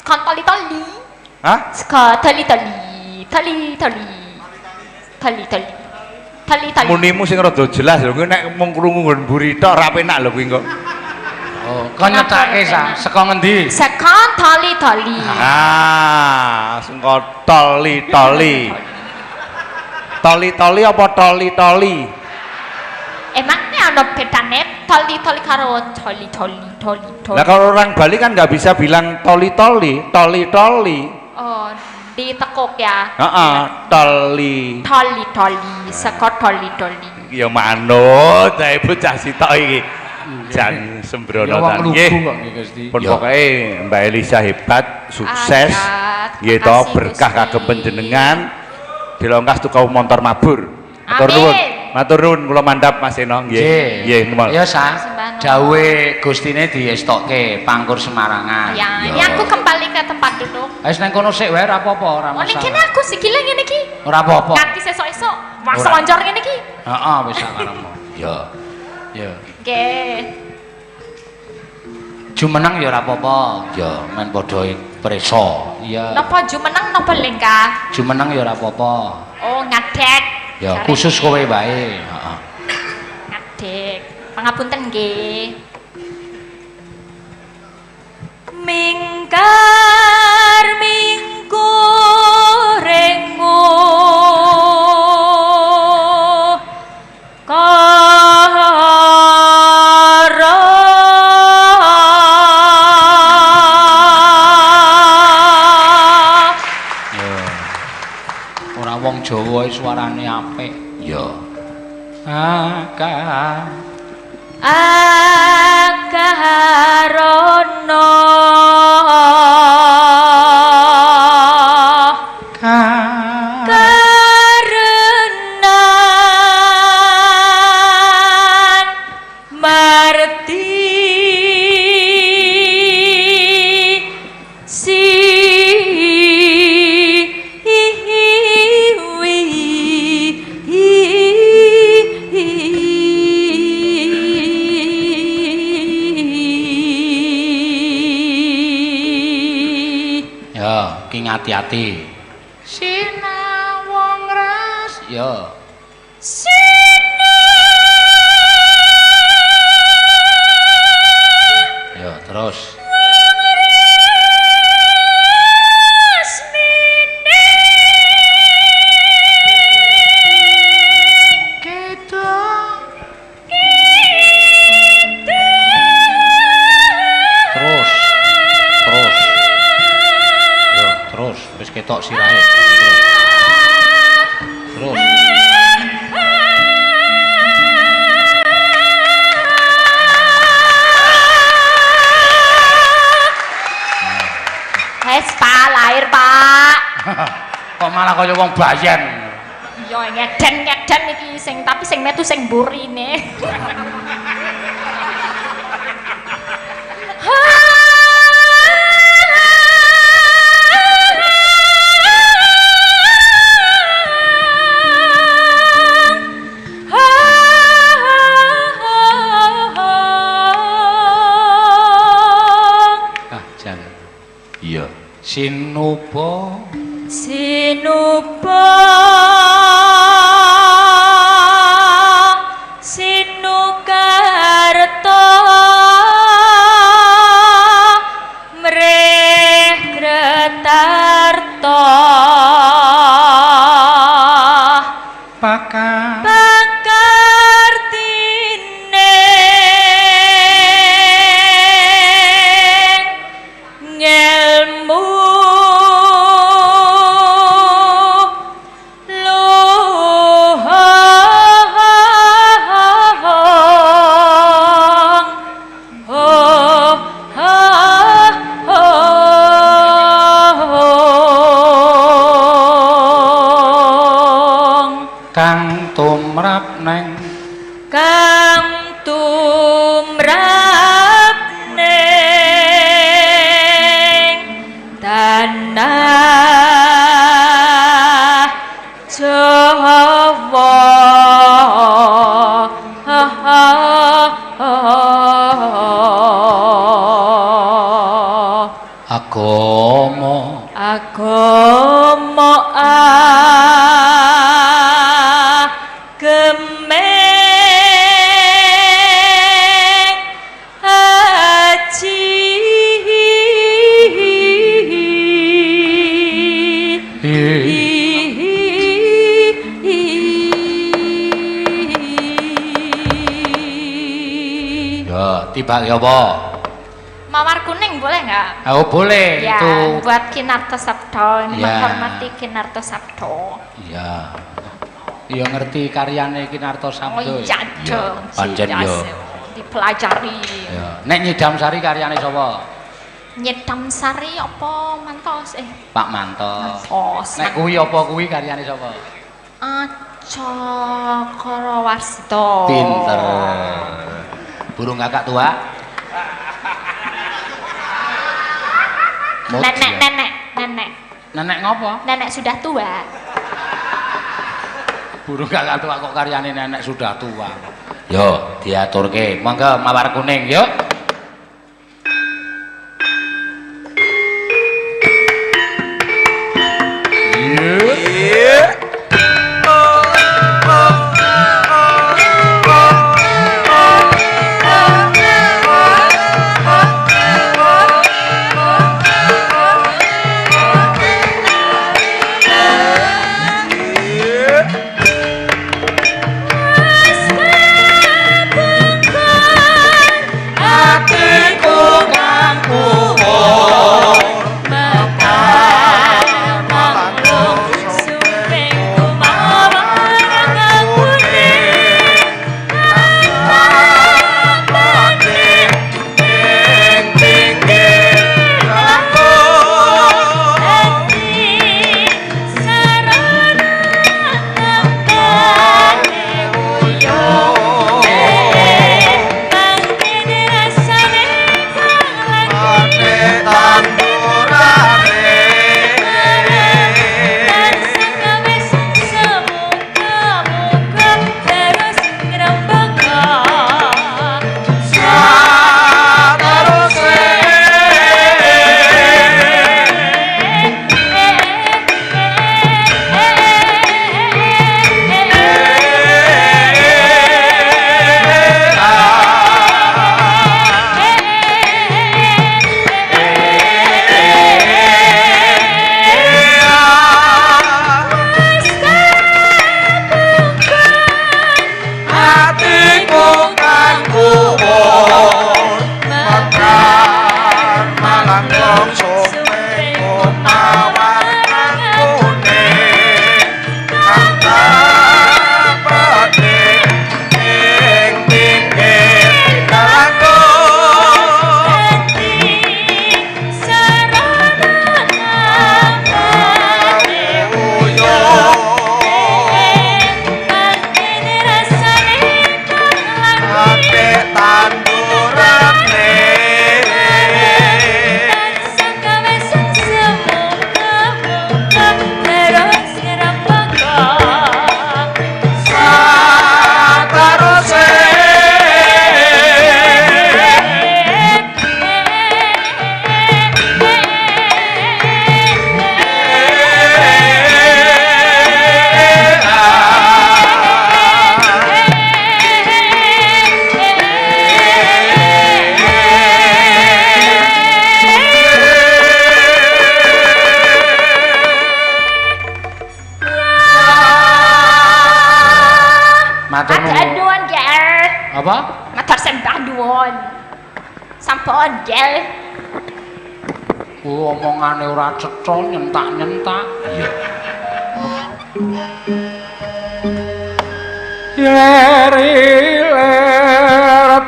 Speaker 2: Kon toli-toli.
Speaker 3: Hah?
Speaker 2: Saka toli-toli, toli-toli. Toli-toli. Toli-toli.
Speaker 3: Munimu sing rada jelas lho, kowe nek mung krungu nggon mburi tok ora penak lho kuwi kok.
Speaker 1: Oh, kon nyetake sa, saka ngendi?
Speaker 2: Saka toli-toli.
Speaker 3: Ah, saka toli-toli. Toli-toli apa toli-toli?
Speaker 2: Emangnya ana bedane toli-toli karo toli-toli, toli-toli?
Speaker 3: Lah kalau orang Bali kan nggak bisa bilang toli-toli, toli-toli.
Speaker 2: Oh, ditekuk ya.
Speaker 3: Heeh, toli.
Speaker 2: Toli-toli, saka toli-toli.
Speaker 3: Ya manut, ae bocah sitok iki. Jan sembrono
Speaker 1: ta.
Speaker 3: Nggih. Pun pokoke Mbak Elisa hebat, sukses. Nggih to, berkah kagem panjenengan. Dilongkas tuku motor mabur. Matur nuwun. Matur nuwun kula mandhap Mas Eno nggih. Nggih,
Speaker 1: Ya sah. Dawuhe Gustine diestokke pangkur Semarangan.
Speaker 2: Ya, ya aku kembali ke tempat duduk.
Speaker 1: Wis nang kono sik wae ora apa-apa, ora masalah.
Speaker 2: Oh, ning kene aku sikile ngene iki.
Speaker 1: Ora apa-apa.
Speaker 2: Nganti sesuk-esuk, wah selonjor ngene iki.
Speaker 1: Heeh, wis sak karepmu. Ya. Ya.
Speaker 2: Nggih.
Speaker 1: Jumeneng ya ora apa-apa. Ya, men padha preso. Iya.
Speaker 2: Napa jumeneng napa lengkah?
Speaker 1: Jumeneng ya ora apa-apa.
Speaker 2: Oh, ngadeg.
Speaker 1: Ya, khusus kowe wae. Heeh.
Speaker 2: Ngadeg. Pangapunten nggih. Mingkar mingkurengu
Speaker 1: Jawa suarane apik. Ya. Aka
Speaker 2: akarono karenan marti
Speaker 1: Ya, ki ngati-ati. Sinawang ras. Ya. Ya, terus. Terus. Terus. Yo, terus wis ketok sirahe. Terus. Terus.
Speaker 2: Wes, Pak, lahir, Pak.
Speaker 1: Kok malah kaya wong bayen.
Speaker 2: Iya, ngeden-ngeden iki sing tapi sing metu sing mburine.
Speaker 1: Ah, jan. Iya. Sinuba.
Speaker 2: Sinuba sinukarta mrih kretarta
Speaker 1: Pakar
Speaker 2: pakartine ngelmu luhung ho ha hong
Speaker 1: kang tumrap neng
Speaker 2: kang tumrap ning tanah Jawa.
Speaker 1: Agama
Speaker 2: Agama agemeng aji.
Speaker 1: Ya, tibake apa?
Speaker 2: Mawar kuning boleh nggak?
Speaker 1: Oh, boleh
Speaker 2: Ya,
Speaker 1: itu.
Speaker 2: buat Kinarto Sabdo, ini
Speaker 1: Ya.
Speaker 2: menghormati Kinarto Sabdo.
Speaker 1: Iya. Iya ngerti karyane Kinarto
Speaker 2: Oh
Speaker 1: Sabdo.
Speaker 2: iya dong,
Speaker 1: Pancen
Speaker 2: jelas,
Speaker 1: yo.
Speaker 2: Dipelajari.
Speaker 1: Ya. Nek Nyidam Sari karyane sapa?
Speaker 2: Nyidam Sari apa Mantos?
Speaker 1: Pak Mantos.
Speaker 2: Mantos.
Speaker 1: Nek kuwi apa kuwi karyane sapa?
Speaker 2: Cakra Warsito.
Speaker 1: Pinter. Burung kakak tua.
Speaker 2: Nenek, nenek, nenek.
Speaker 1: Nenek ngopo?
Speaker 2: Nenek sudah tua.
Speaker 1: Burung kakak tua kok karyane nenek sudah tua. Yo, diaturke. Monggo mawar kuning, yuk.
Speaker 2: Mas kabungkun
Speaker 1: Apa?
Speaker 2: Matur sembah nuwun. Sampun, gel.
Speaker 1: Oh, omongane ora cetha, nyentak-nyentak. Iya. Lir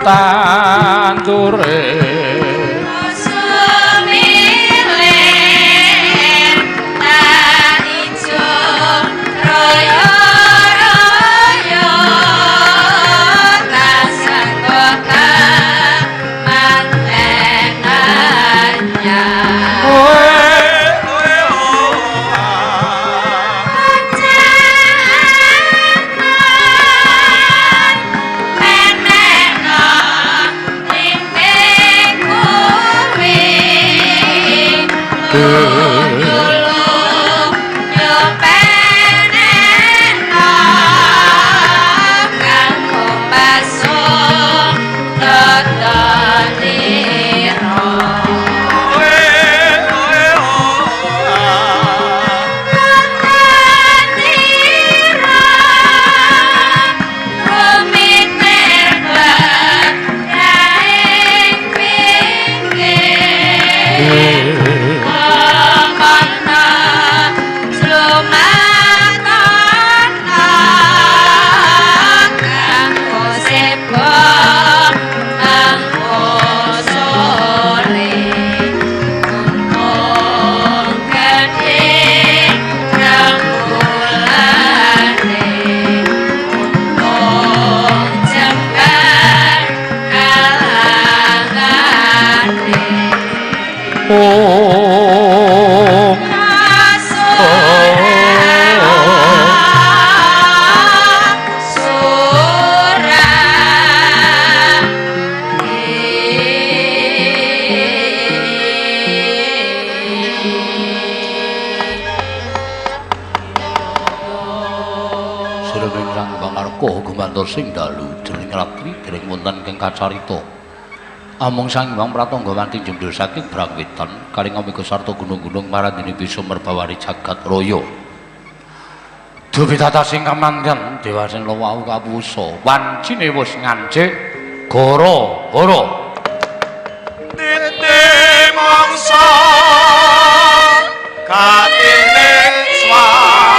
Speaker 1: tandure sing dalu jroning ratri dereng wonten ingkang kacarita. Amung Sang Hyang Pratangga wanti jendha saking Brangwetan karing amiga sarta gunung-gunung marandene bisa merbawari jagat raya. Dupi tata sing kamanten dewasena wau kapusa wancine wis ngancik goro-goro.
Speaker 3: Titi mangsa katine swasana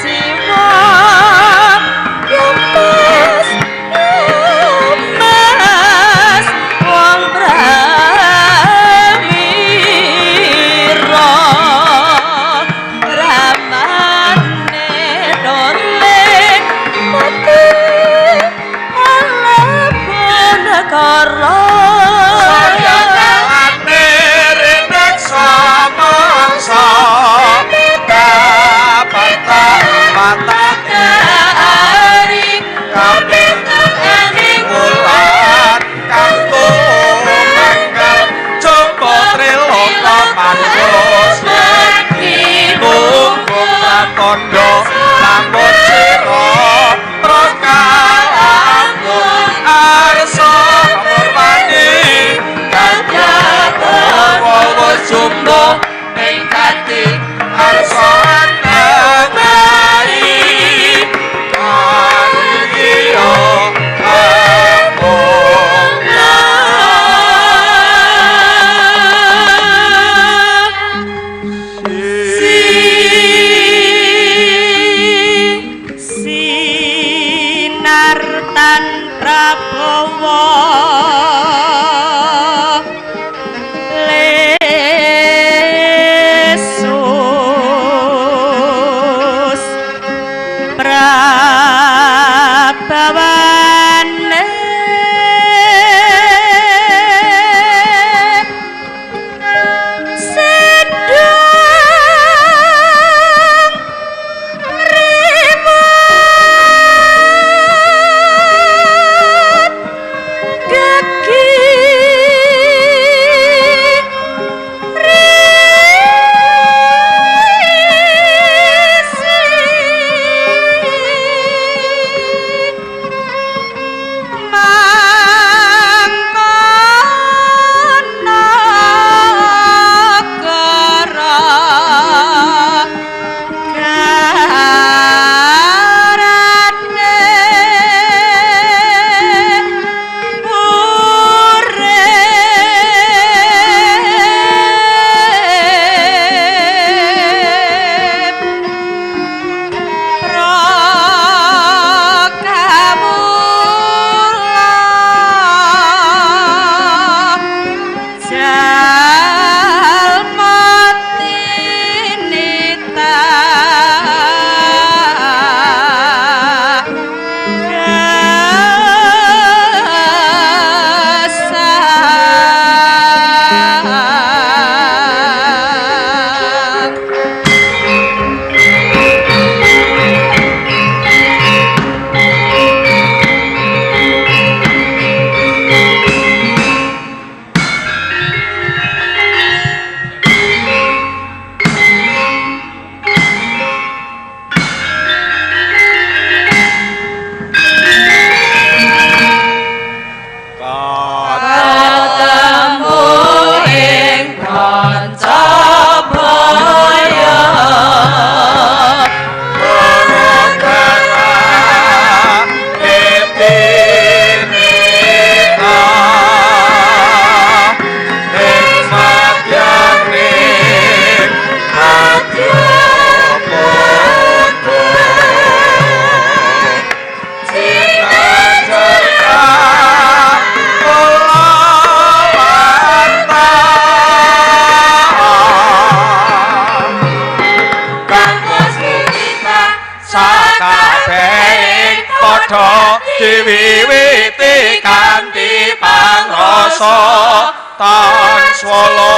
Speaker 2: Jiwa.
Speaker 3: Surya rineksa mangsa kapata mata
Speaker 2: ari
Speaker 3: kapitu
Speaker 2: ing
Speaker 3: wulan kang tumanggal jumpa triloka panus tunggung pratandha lamun sira prokalamun arsa murwani kadya jumbo ing gati arsa anangai kariya
Speaker 4: Sinartan Prabowo lesus prabawane sedang rimut gegi risi mangkono gara garane urip prakamula jalma tinita gesang.
Speaker 2: Ketemu ing kanca baya
Speaker 3: Sakabehing padha diwiwiti kanthi pangrasa tan swala.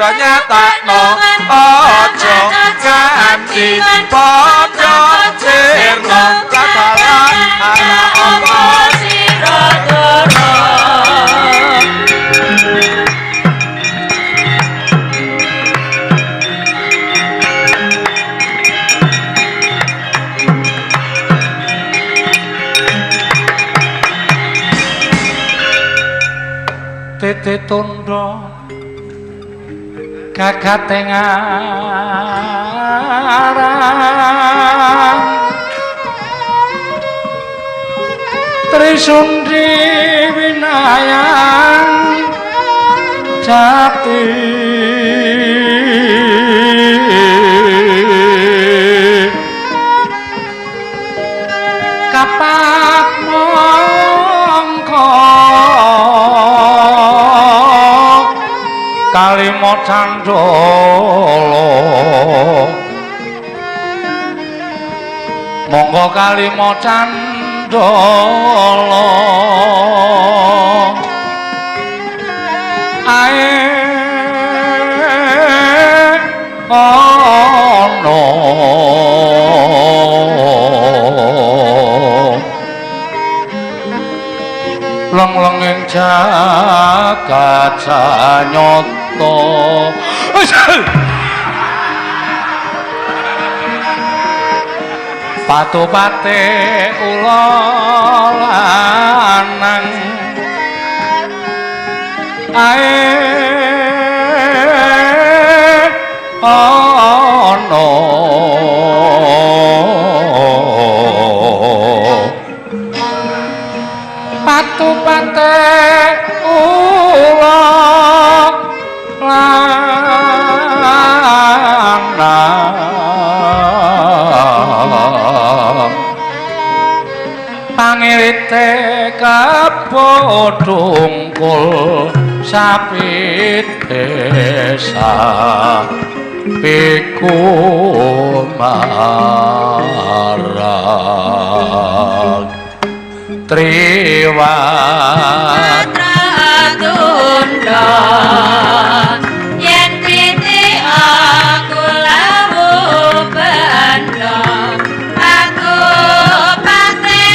Speaker 3: padha nyatakno aja nganti padha sirna ladalah ana apa
Speaker 2: sira dara.
Speaker 1: Tete tondo gagate ngarang Trisundi winayang jati kapat mongko kalima candala monggo kalima candala ae ana leng-lenging jagat sanyata. Patupate ula lanang ae ana patupate ula lanang pangirite kebo dungkul sapi desa piku marang triwat
Speaker 4: tunda yen titi aku lawu benda aku pate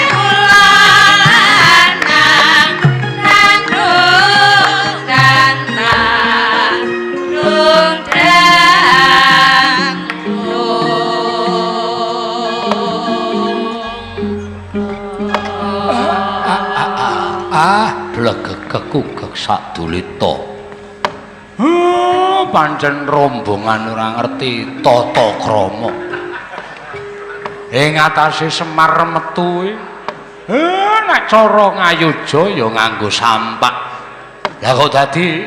Speaker 4: ula lanang nandung gantang dungdang.
Speaker 1: Ah, blegegekugek sadulita. Pancen rombongan ora ngerti tata krama. Ing atase Semar metu kuwi, nek cara ngayuja ya nganggo sampak. Lah kok dadi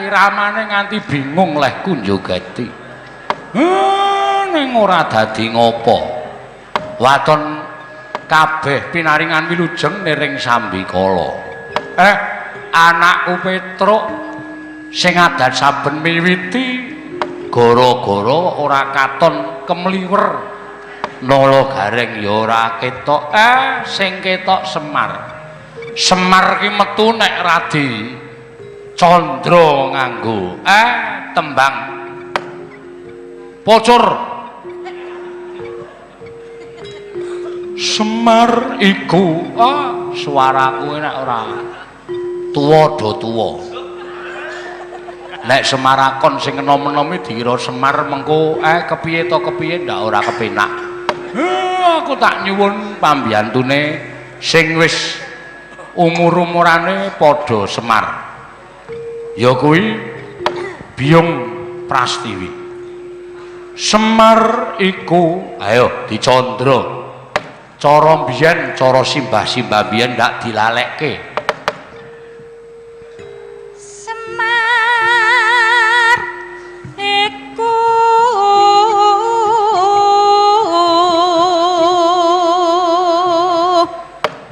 Speaker 1: iramane nganti bingung lehku njogeti. Ning ora dadi ngopo. Waton kabeh pinaringan wilujeng niring sambikala. Anakku Petruk sing adat saben miwiti gara-gara ora katon kemliwer nala gareng ya ora ketok. Sing ketok Semar. Semar ki metu nek radi candra nganggo tembang pocor. Semar iku suaraku nek ora tuwa do tuwa. Nek Semarakon sing enom-enomi dikira Semar mengko kepiye to kepiye ndak ora kepenak. Aku tak nyuwun pambiyantune sing wis umur-umurane padha Semar. Ya kuwi Biyung Prastiwi. Semar iku ayo dicandra. Cara biyen, cara simbah-simbah biyen ndak dilalekke.
Speaker 4: Semar iku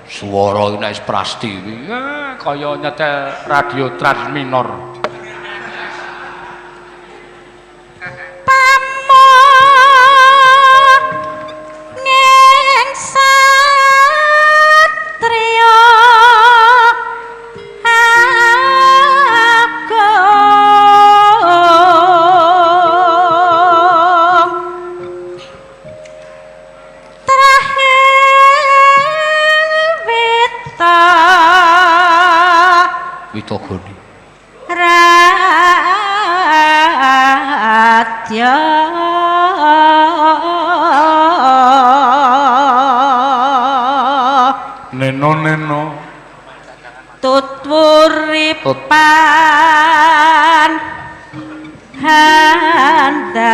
Speaker 1: swara iki nek wis Prastiwi kaya nyetel radio Transminor.
Speaker 4: Satriya agung. wadya
Speaker 1: Neno neno
Speaker 4: tutwuripan handa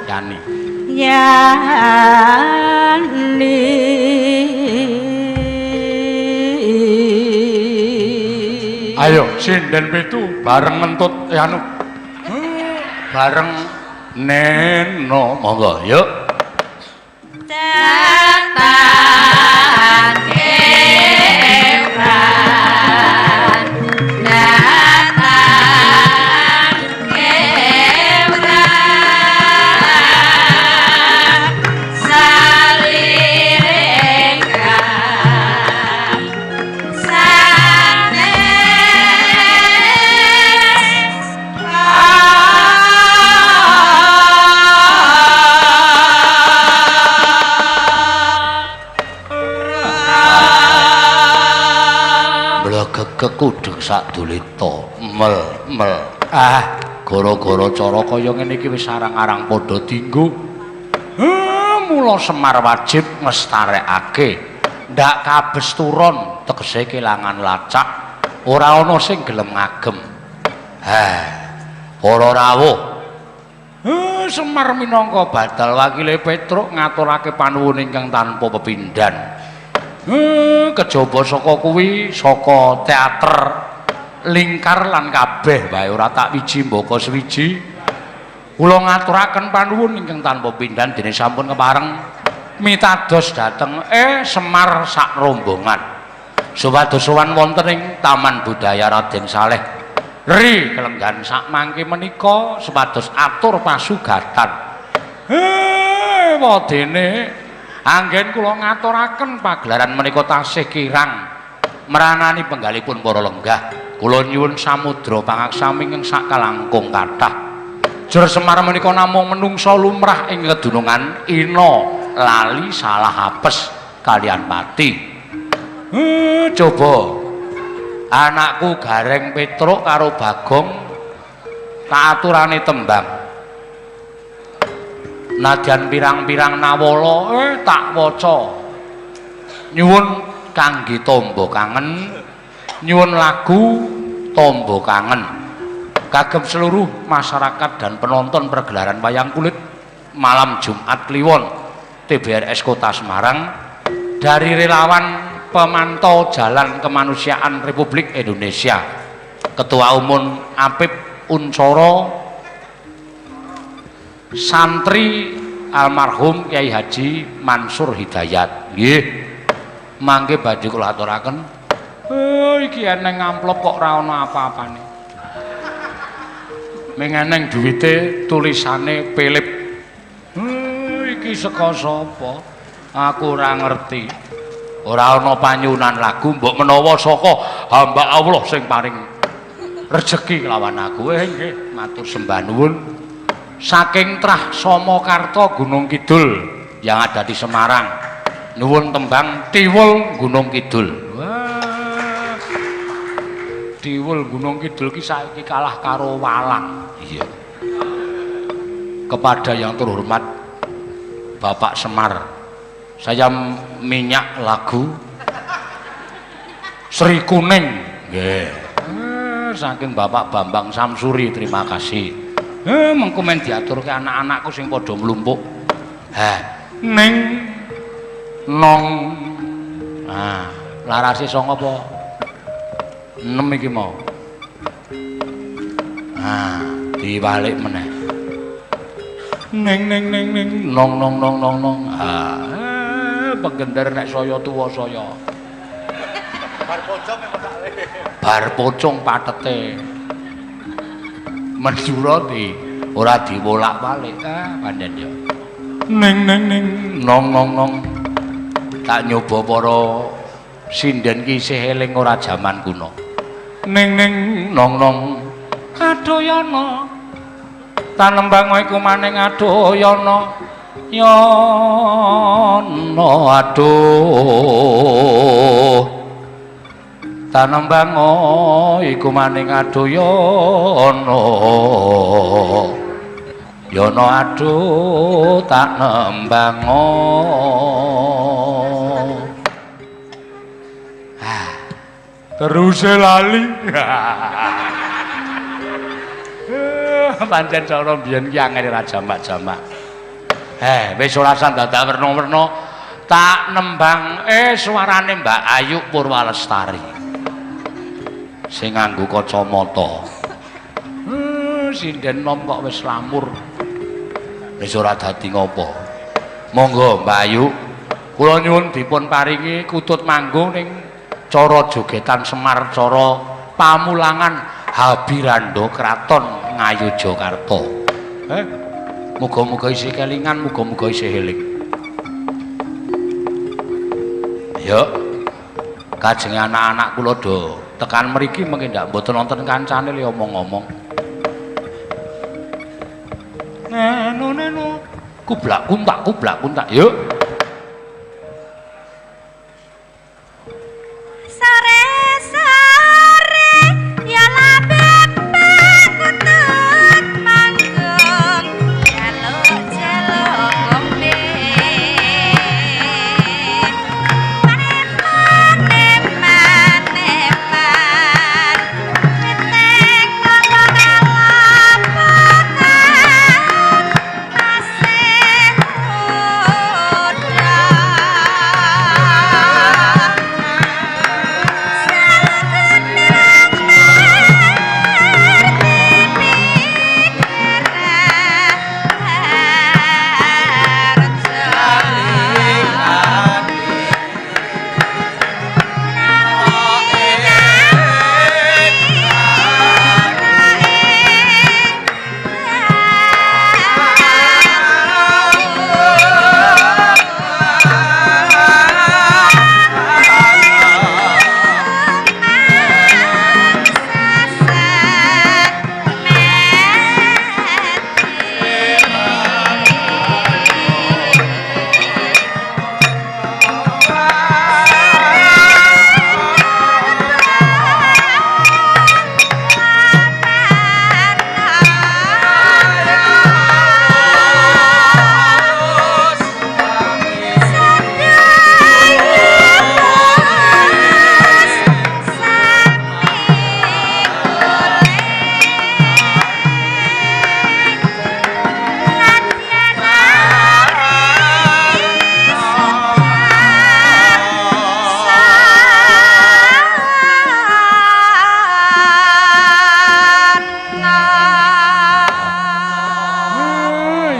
Speaker 1: yani
Speaker 4: yani.
Speaker 1: Ayo sinden pitu bareng ngentut anu bareng neno monggo yuk.
Speaker 4: Datan kewran, datan kewran, saliring sanes.
Speaker 1: Kekudeng sadulita mel mel ah gara-gara cara kaya ngene iki wis arang-arang padha dinggo. Mula Semar wajib nglestarekake ndak kabesturon tegese kelangan lacak ora ana sing gelem ngagem. Ha para rawuh, Semar minangka badal wakile Petruk ngaturake panuwun ingkang tanpa pepindhan. Kejaba saka kuwi saka teater lingkar lan kabeh wae ora tak wiji mbaka suwiji. Kula ngaturaken panuwun ingkang tanpa pindhan dene sampun kepareng mitados dhateng Semar sak rombongan. Supados sowan wonten ing Taman Budaya Raden Saleh Ri kelenggan sak mangke menika supados atur pasugatan. Wadene anggen kula ngaturaken pagelaran menika tasih kirang meranani penggalipun para lenggah. Kula nyuwun samudra pangaksami ingkang sakalangkung kathah. Jur Semar menika namung menungsa lumrah ing kedunungan ina lali salah apes kalian pati. Coba anakku Gareng Petruk karo Bagong tak aturane tembang. Nadyan pirang-pirang nawala tak waca. Nyuwun kangge tamba kangen, nyuwun lagu tamba kangen kagem seluruh masyarakat dan penonton pergelaran wayang kulit malam Jumat Kliwon TBRS Kota Semarang dari relawan pemantau Jalan Kemanusiaan Republik Indonesia, Ketua Umum Apip Uncoro, santri almarhum Kiai Haji Mansur Hidayat. Nggih, mangke badhe kula aturaken. Iki eneng amplop kok ora ana apa-apane. Ming eneng duwite tulisane Philip. Iki saka sapa? Aku ora ngerti. Ora ana panyuwunan lagu mbok menawa saka hamba Allah sing paring rejeki kelawan aku. Nggih, matur sembah nuwun. Saking Trah Somokarto Gunung Kidul yang ada di Semarang, nuwun tembang Tiwul Gunung Kidul. Wah, Tiwul Gunung Kidul ki saiki kalah karo Walang. Iya. Kepada yang terhormat Bapak Semar, saya minyak lagu Sri Kuning. Nggih. Saking Bapak Bambang Samsuri, terima kasih. Mengko men diaturke anak-anakku sing padha mlumpuk. Ha, ning nong. Ah, larase sanga apa? 6 iki mau. Ah, diwalik meneh. Ning ning ning ning nong nong nong nong nong. Ah, penggendar nek saya tuwa saya.
Speaker 5: Bar pocong
Speaker 1: bar pocong patete. Madura di ora diwolak-walik. Ah, pancen ya. Ning ning ning nong nong nong. Tak nyoba para sinden ki isih eling ora jaman kuno. Ning ning nong nong adoyana. Tanembang iku maning adoyana. Yono aduh. Tanembango iku maning adoyana. Yono aduh tak nembango. Terus lali. Pancen cara biyen ki angel ra jamak-jamak. Wis ora usah dadak werna-werna, tak nembang suarane Mbak Ayu Purwalestari. Sing nganggo kacamata. Sinden nom kok wis lamur. Wis ora dadi ngopo. Monggo Mbak Ayu, kula nyuwun dipun paringi kutut manggung ning cara jogetan Semar cara pamulangan Habirandha Kraton Ngayogyakarta. Muga-muga isih kelingan, muga-muga isih eling. Yo. Kajeng anak-anak kula do tekan mriki mengki ndak mboten wonten kancane li omong-omong. Neno neno kublak kuntak kublak kuntak yuk.
Speaker 4: Sore sore ya labek kutut manggung jaluk jaluk gombe paneman neman neman weteng ngolong ngalapokan masih muda.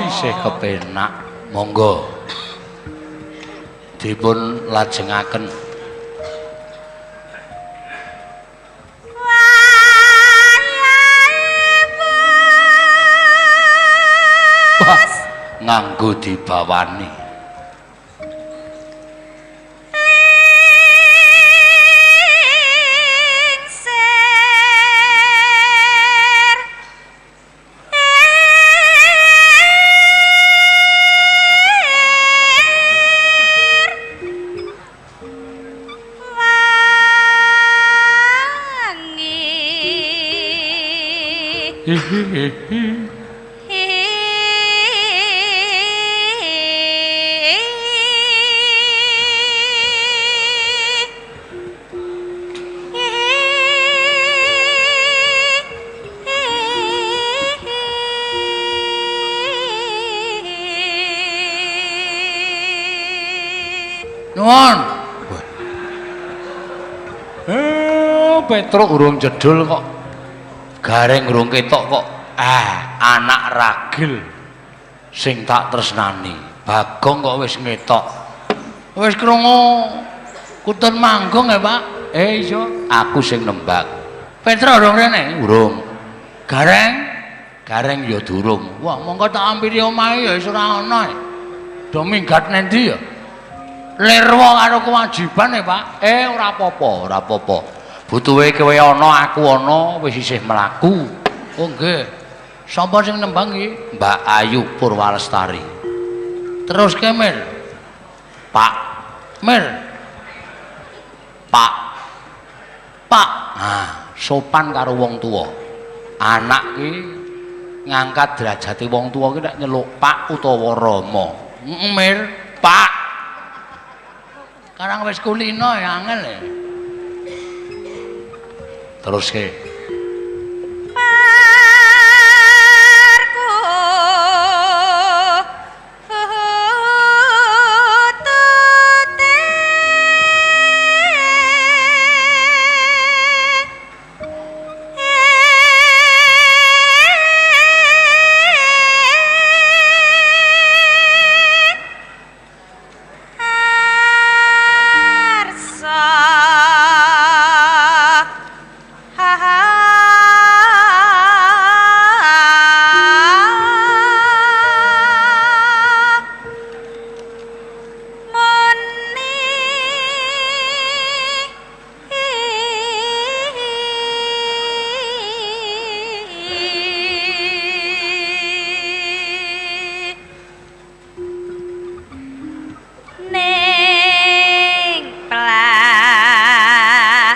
Speaker 1: Isih kepenak, monggo dipun lajengaken. Wah, nganggo dibawani. Nuwun. Petruk urung jedul kok. Gareng urung ketok kok. Anak ragil sing tak tresnani. Bagong kok wis ngetok. Wis krungu kutun manggung ya, Pak? Iya, aku sing nembak. Petruk urung rene? Urung. Gareng? Gareng ya durung. Wah, monggo tak ampiri omahe ya wis ora ana. Do minggat nendi ya? Lirwa karo kewajiban ya, Pak. Ora apa-apa, ora apa-apa. Butuhe kowe ana, aku ana, wis isih mlaku. Oh nggih. Sapa sing nembang iki? Mbak Ayu Purwalestari. Terus ke Mir. Pak Mir. Pak. Pak. Ah, sopan karo wong tuwa. Anak ki ngangkat derajate wong tuwa ki nek nyeluk Pak utawa Rama. Heeh, Mir, Pak. Sekarang wis kulino ya angel ya. Terus ke.
Speaker 4: Parku tute Arsa Muni ning plah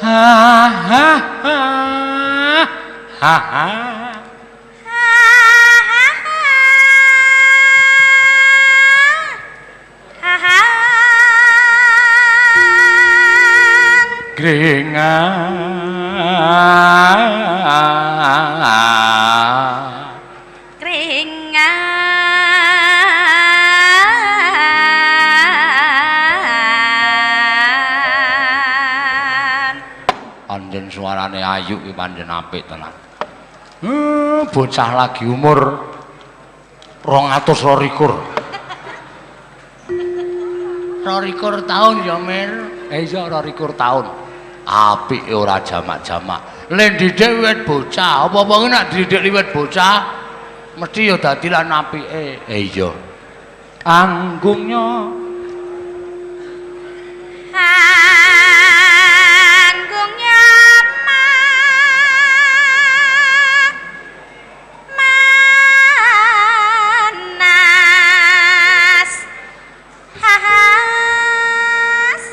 Speaker 1: Ha ha ha. Ha ha. Kringan.
Speaker 4: Kringan.
Speaker 1: Anjen suarane ayu ki pancen apik tenan. Bocah lagi umur 222. 22 tahun ya, Mir. Iya 22 tahun. Apike ora jamak-jamak. Le ndidik wiwit bocah, apa-apa ki nek didik wiwit bocah mesti ya dadi lan apike. Iya. Anggungnya
Speaker 4: Anggungnya manas has has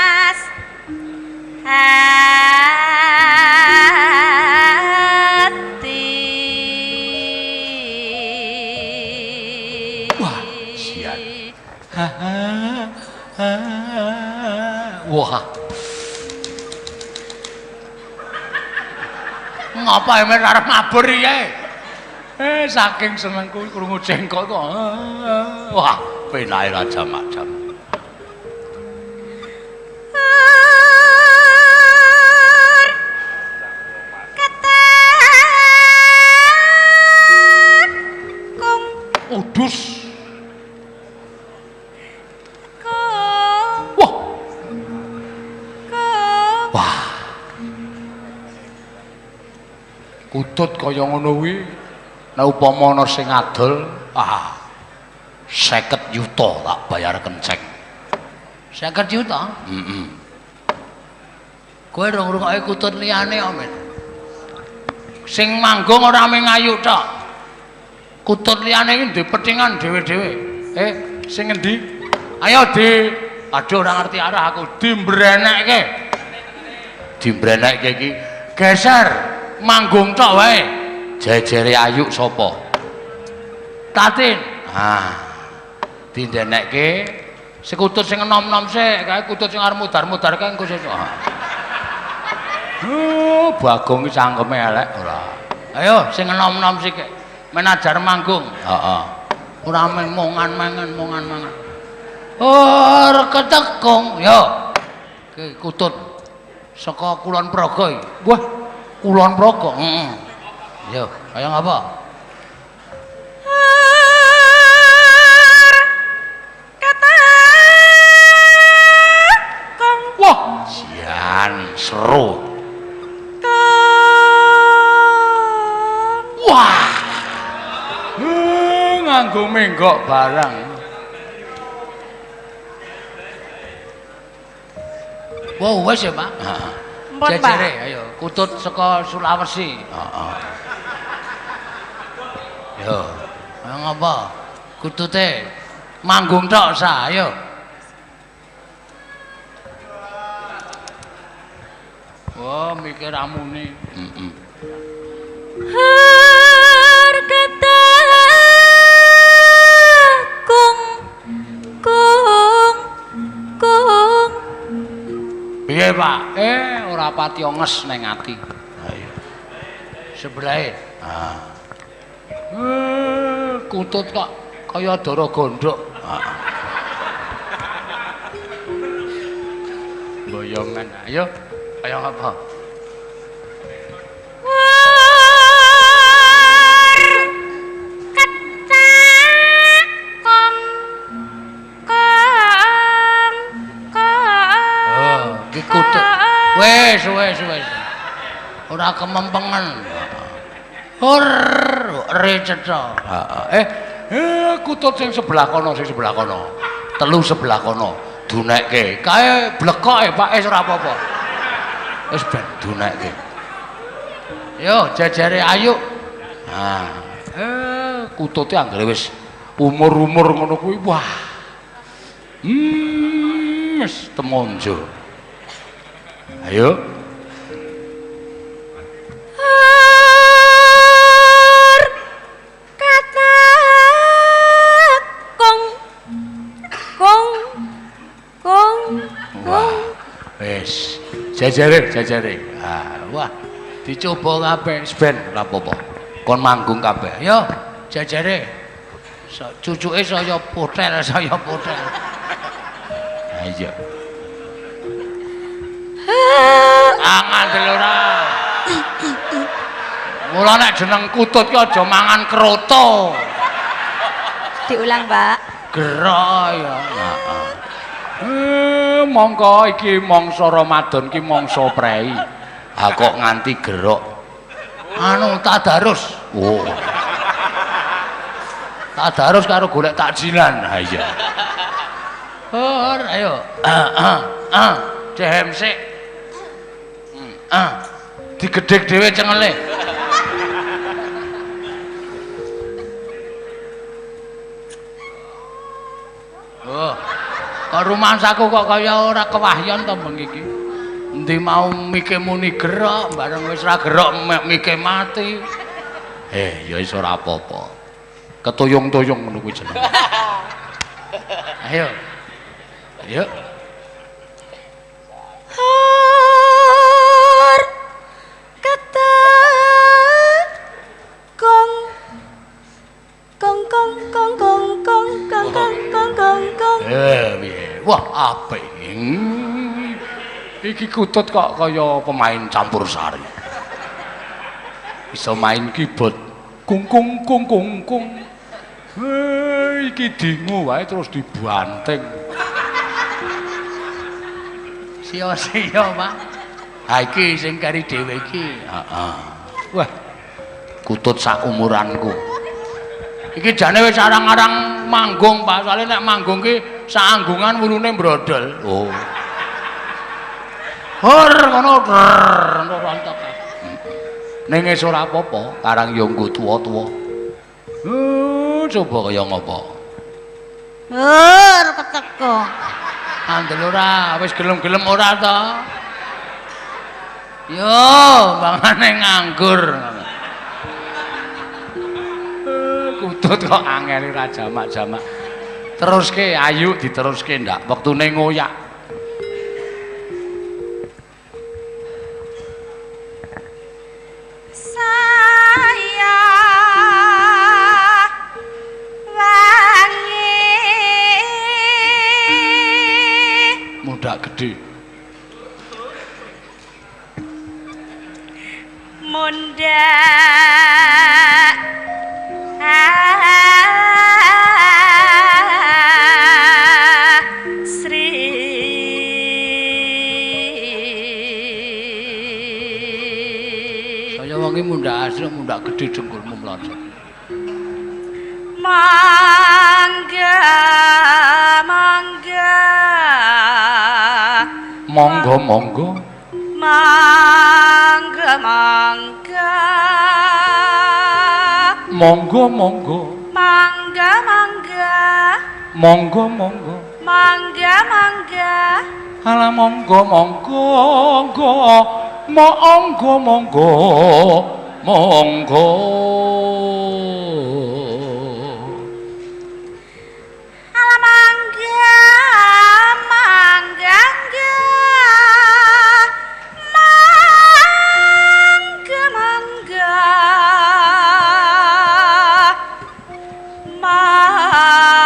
Speaker 4: has hati.
Speaker 1: Wah, sian. Ha ha ha. Wah. Ngapa emang arep mabur iki? Saking senengku krungu jengkok kok. Wah, penake ra jamak-jamak.
Speaker 4: Ur ketekung
Speaker 1: Udus.
Speaker 4: kung
Speaker 1: Wah,
Speaker 4: kung
Speaker 1: wah. Kutut kaya ngono kuwi nek upama ana sing adol, ah 50 yuta tak bayar kenceng. 50 yuta? Heeh. Kowe ora ngrungokke kutut liyane kok, Men. Sing manggung ora mung ayu tok. Kutut liyane iki duwe pethingan dhewe-dhewe. Sing ngendi? Ayo di aduh ora ngerti arah aku, dimbrenekke. Dimbrenekke iki geser manggung tok wae. Jejere ayu sapa? Tatin. Ah. Dindenekke sekutut sing enom-enom sik, kae kutut sing arep mudar-mudar kae engko sesuk. Ah. Bagong iki cangkeme elek ora. Ayo sing enom-enom sik men ajar manggung. Heeh. Ora mung mongan mangan mongan mangan. Oh, ketekung yo. Ki kutut saka Kulon Progo iki. Wah, Kulon Progo. Heeh. Yo, kaya ngapa?
Speaker 4: Ur ketekung
Speaker 1: Seru. Wah. Nganggo menggok barang. Wow, wis ya, Pak. Heeh. Jejere, ayo kutut saka Sulawesi. Heeh. Yo, ayo ngapa? Kutute manggung tok sa, ayo. Wah, mikir amune. Heeh.
Speaker 4: Kung kung kung.
Speaker 1: Piye, Pak? Ora pati nges ning ati. Ha iya. Sebelahe. Ha. Kutut kok kaya dara gondhok. Heeh. Boyongan. Ayo, kaya apa? Kutut. Wis, wis, wis. Ora kemempengen. Hur, re cetha. Heeh. Kutut sing sebelah kono, sing sebelah kono. Telu sebelah kono. Dunekke. Kae blekoke, Pak, wis ora apa-apa. Wis ben dunekke. Yo, jejere ayu. Nah, kutute anggere wis umur-umur ngono kuwi, wah. Wis temonjo. Ayo.
Speaker 4: Har kata kong kong kong kong.
Speaker 1: Wis, jejere, jejere. Ah, wah, dicoba kabeh wis ben ora apa-apa. Kon manggung kabeh. Ayo, jejere. Cucuke saya potel, saya potel. Ayo. Angan ora. Mula nek jeneng kutut ki aja mangan kroto.
Speaker 4: Diulang, Pak.
Speaker 1: Gerok ya. Heeh. Mongko iki mangsa Ramadan ki mangsa prei. Ha kok nganti gerok. Anu tadarus. Oh. Tadarus karo golek takjilan. Ha iya. Hor, ayo. Heeh, heeh. Dehem sik. Ah, digedhek dhewe cengele. Oh. Kok rumangsaku kok kaya ora kewahyon to bengi iki. Endi mau mike muni gerok, bareng wis ora gerok mike mati. Ya wis ora apa-apa. Ketuyung-tuyung ngono kuwi jenenge. Ayo. Ayo.
Speaker 4: Har kata kong kong kong kong kong kong kong kong kong kong kong.
Speaker 1: Piye? Wah, apik. Iki kutut kok kaya pemain campur sari. Bisa main keyboard. Kung kung kung kung kung. Iki dingu wae terus dibanting. Sia-sia, Pak. Ha iki sing kari dhewe iki. Heeh. Wah. Kutut sak umuranku. Iki jane wis arang-arang manggung, Pak. Soale nek manggung ki sak anggungan wulune mbrodol. Oh. Hur ngono ngono rontok. Ning wis ora apa-apa, karang yo nggo tuwa-tuwa. Coba kaya ngopo.
Speaker 4: Hur keteko.
Speaker 1: Andel ora, wis gelem-gelem ora to? Yo, mangane nganggur. Kutut kok angel ora jamak-jamak. Teruske ayu diteruske ndak wektune ngoyak.
Speaker 4: Saya wangi
Speaker 1: mundak gede.
Speaker 4: Mundak Sri.
Speaker 1: Diomongi mundhak asli mundhak gedhe dengkulmu mlocot.
Speaker 4: Mangga mangga.
Speaker 1: Monggo monggo.
Speaker 4: Mangga mangga.
Speaker 1: Monggo monggo.
Speaker 4: Mangga mangga.
Speaker 1: Monggo monggo.
Speaker 4: Mangga mangga.
Speaker 1: Alah monggo monggo monggo monggo monggo monggo.
Speaker 4: Alah mangga mangga mangga mangga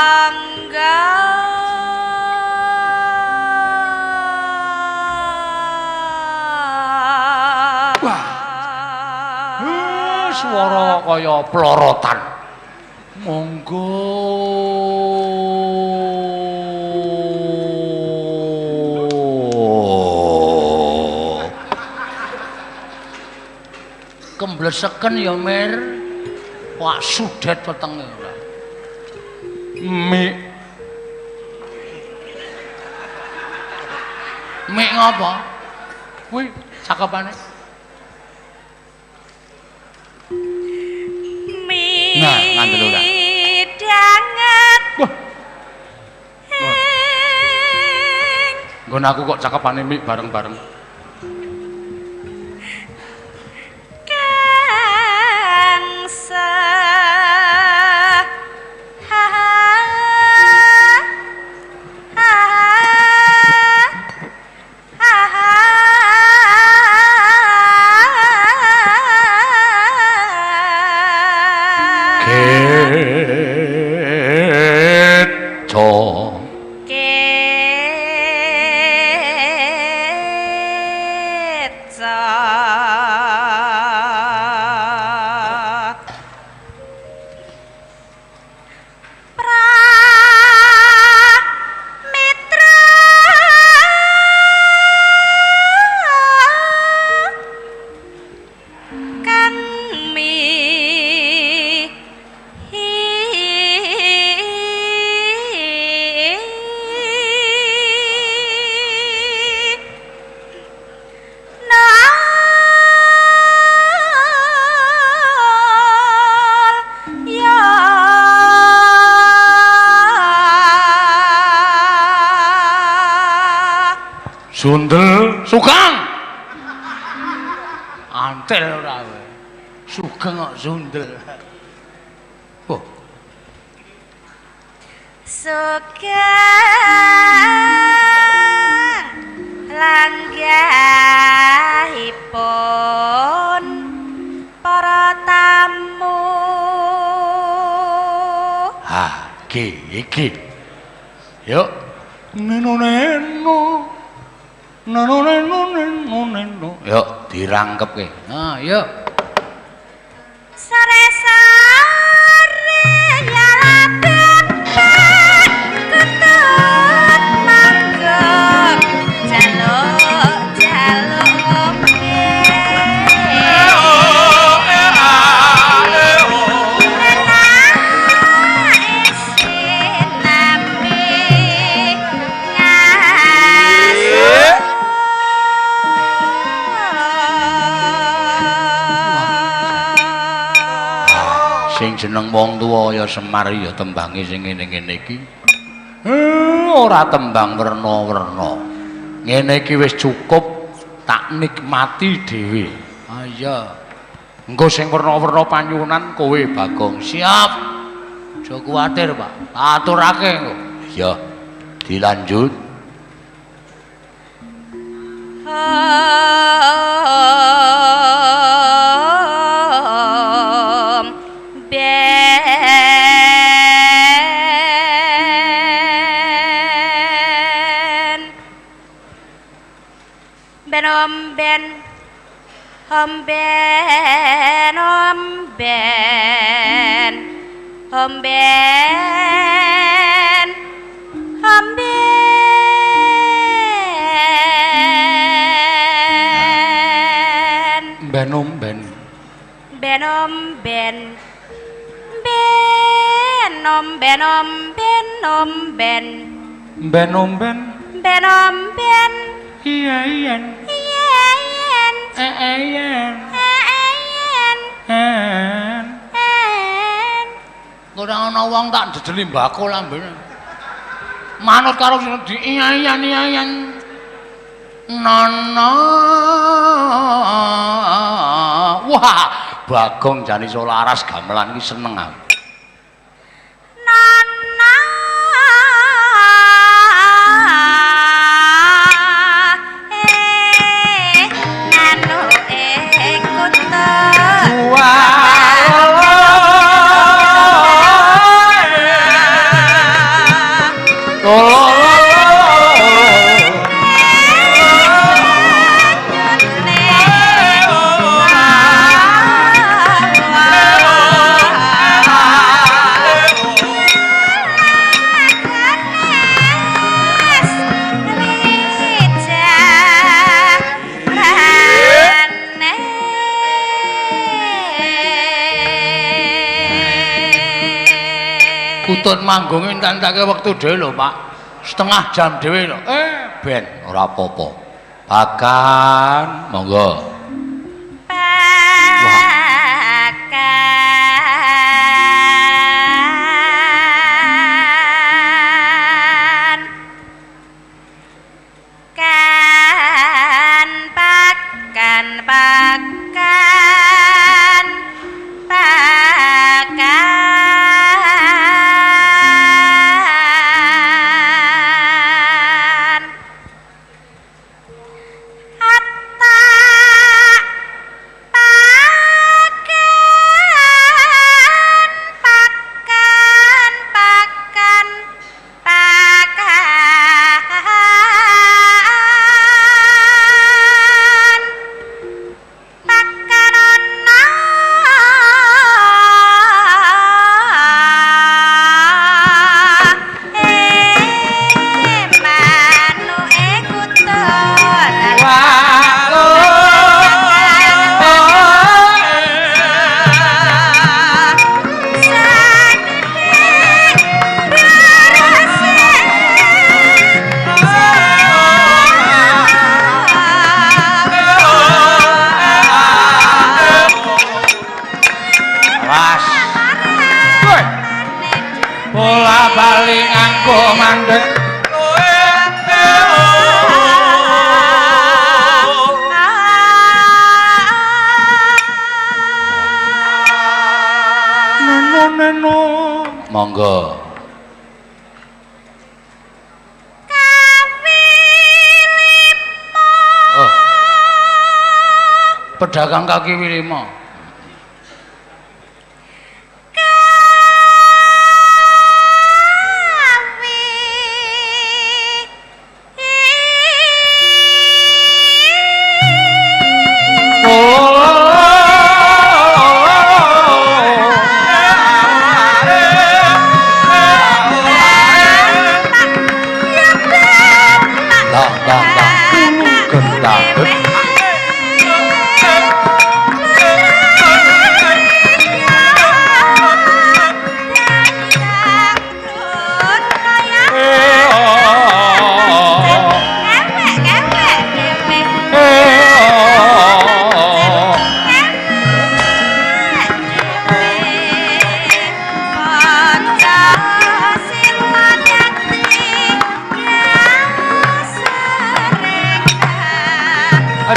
Speaker 4: mangga.
Speaker 1: Wah. Swara kaya plorotan. Monggo. Kembleseken ya, Mir. Wah, sudet wetenge ora. Mik. Mik ngapa? Kuwi cakepane. Nah, ngandel ora.
Speaker 4: Midanget.
Speaker 1: Wah. Nggon aku kok cakepane mik bareng-bareng.
Speaker 4: Kang sa ha ha ha ha.
Speaker 1: Keco.
Speaker 4: Keca. Pramitra kang mi nol ya.
Speaker 1: Sundel Sugeng. Antel ora kowe. Sugeng kok sundel. Oh,
Speaker 4: Sugeng langgahipun para tamu.
Speaker 1: Ha, iki iki. Yuk. Neno neno. Neno neno neno neno. Yuk dirangkepke. Nah, yuk.
Speaker 4: Sore-sore nyala bebek ketut mangguk jaluk jaluk
Speaker 1: Sing jeneng wong tuwa ya Semar ya tembange sing ngene-ngene iki. Ora tembang werna-werna. Ngene iki wis cukup tak nikmati dhewe. Ah iya. Engko sing werna-werna panyuwunan kowe Bagong. Siap. Aja kuwatir, Pak. Tak aturake engko. Iya. Dilanjut.
Speaker 4: Om ben ben om ben om ben om ben om ben om ben.
Speaker 1: Ben om ben.
Speaker 4: Ben om ben. Ben om ben om ben om ben.
Speaker 1: Ben om ben.
Speaker 4: Ben om ben.
Speaker 1: Iya iya.
Speaker 4: Iya iya.
Speaker 1: Iya.
Speaker 4: Iya.
Speaker 1: En.
Speaker 4: En.
Speaker 1: Ora ana wong tak dedeli mbako lambene. Manut karo di iya iya iya iya. Nono. Wah, Bagong jane iso laras gamelan iki seneng aku.
Speaker 4: Nana. Nano kutut.
Speaker 1: Kutut manggung entek-enteke wektu dhewe lho, Pak. Setengah jam dhewe lho. Ben ora apa-apa. Bakan, monggo.
Speaker 4: Pakan. Kan pakan pakan pakan.
Speaker 1: Bola bali nganggo mandek. Neno neno. Monggo. Oh. Pedagang kaki lima.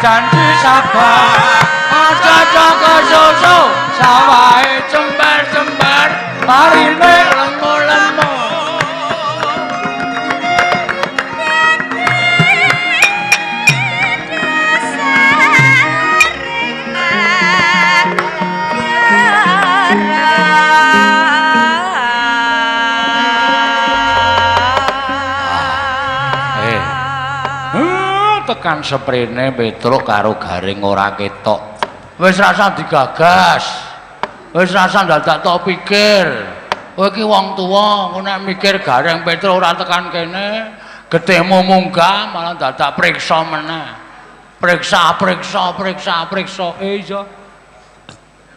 Speaker 1: Janji sabar, aja jaga susu, sawahe jembar-jembar, parine lemu-lemu. Tekan seprene Petruk karo Gareng ora ketok. Wis rasa digagas. Wis rasa dadak tok pikir. Kowe iki wong tuwa, engko nek mikir Gareng Petruk ora tekan kene, getihmu munggah malah dadak priksa meneh. Priksa, priksa, priksa, priksa. Iya.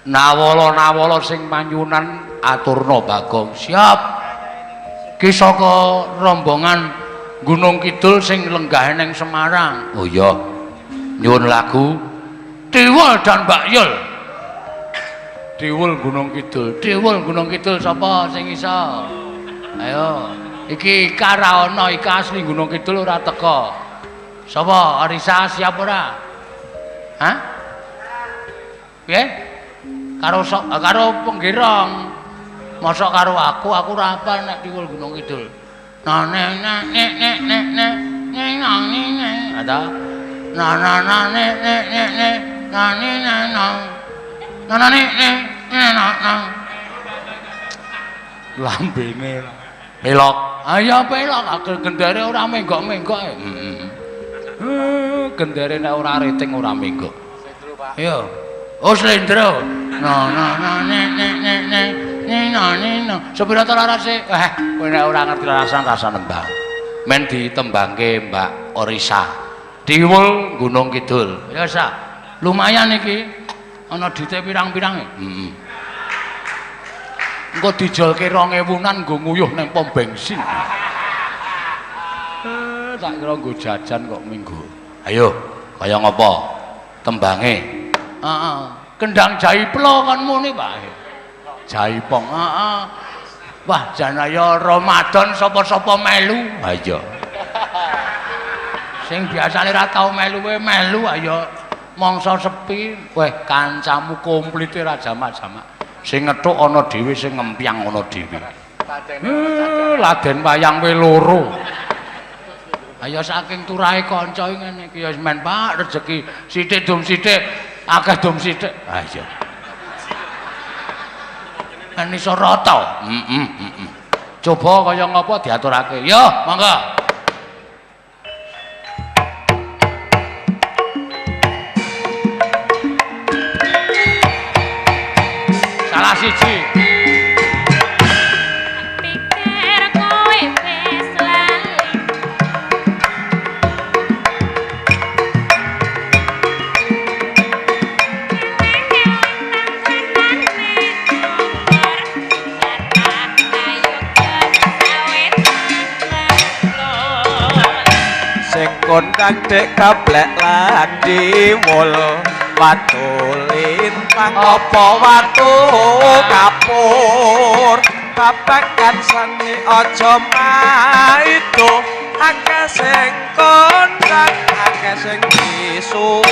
Speaker 1: Nawala-nawala sing panyunan aturna Bagong. Siap. Ki saka rombongan Gunung Kidul sing lenggahe ning Semarang. Oh iya. Nyuwun lagu Tiwul dan Mbak Yul. Tiwul Gunung Kidul. Tiwul Gunung Kidul sapa sing iso? Ayo. Iki Ika ra ana, Ika asli Gunung Kidul ora teka. Sapa? Arisa siap ora? Hah? Piye? Karo karo penggerong. Mosok karo aku ora apal nek Tiwul Gunung Kidul. Na ne na ne ne ne ne ne na ne ne. Ada. Na na na ne ne ne ne na ne na na. Na na ne ne ne na na. Lambene pelok. Ayo pelok, gendere ora menggok-menggok. Heeh. Gendere nek ora rating ora menggok. Ayo. Oh slendro. Na na na ne ne ne ne ne na ne na. Sepira ta larase? Eh, kowe nek ora ngerti larasan rasa nembang. Men ditembangke Mbak Orisa. Tiwul Gunung Kidul. Ya sa. Lumayan iki. Ana dite pirang-pirang. Heeh. Engko dijolke 2000-an nggo nguyuh nang pom bensin. Tak kira nggo jajan kok minggu. Ayo, kaya ngopo? Tembange. Heeh. Kendang jaiplo kan muni, Pak. Jaipong. Heeh. Wah, jan ayo Ramadan sapa-sapa melu. Ha iya. Sing biasane ra tau melu kowe melu ayo mangsa sepi. Weh, kancamu komplite ra jamak-jamak. Sing ngethuk ana dhewe, sing ngempyang ana dhewe. Laden wayang we loro. Ayo saking turahe kanca ngene iki ya wis men Pak rejeki sithik dum sithik, akeh dum sithik. Ha iya. Men iso rata. Heeh, heeh. Coba kaya ngapa diaturake. Yo, monggo. Salah siji.
Speaker 2: Pikir kowe wis lali.
Speaker 6: Sing kondang dek gablek lan diwul watu lintang apa watu kapur babagan seni aja maido akeh sing kondang akeh sing misuwur.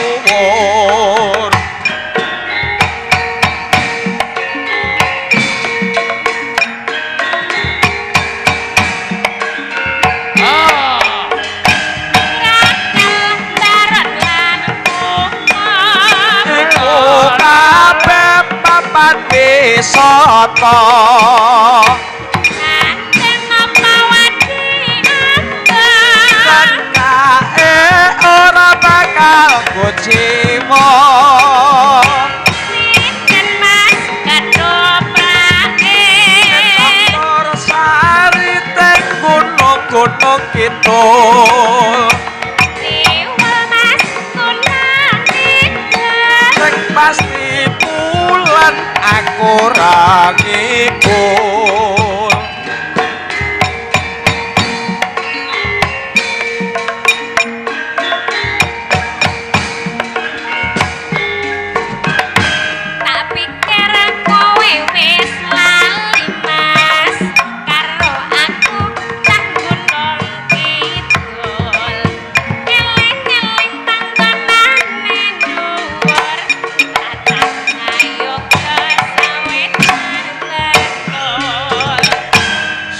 Speaker 6: Wisata
Speaker 2: Kanten apa wedi angger
Speaker 6: kae ora bakal kuciwa
Speaker 2: sinten Mas ketoprake
Speaker 6: Dokter Sari teng gunung-gunung kidul
Speaker 2: Tiwul Mas kula ninggal
Speaker 6: sing pasti bulan aku ra ngibul.
Speaker 2: Tak pikir kowe wis lali Mas karo aku cah Gunung Kidul ngeling-ngeling tanggonane dhuwur tatang ayo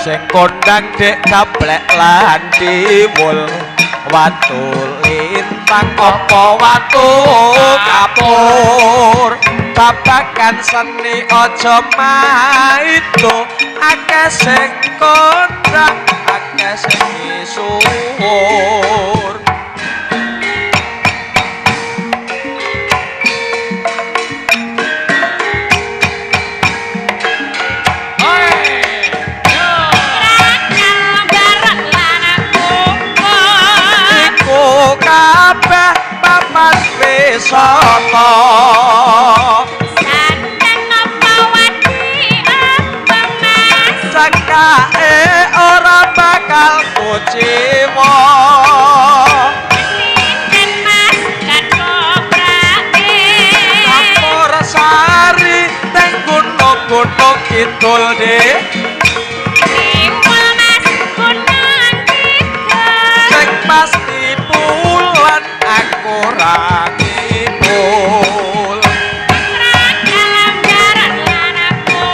Speaker 6: sing kondang dek gablek lan diwul watu lintang apa watu kapur babagan seni aja maido akeh sing kondang akeh sing misuwur. Kabeh papan wisata
Speaker 2: santen
Speaker 6: Kidul Dik.
Speaker 2: Tiwul Mas Gunung Kidul.
Speaker 6: Sing pasti bulan aku ra ngibul.
Speaker 2: Dalam jaran lan aku.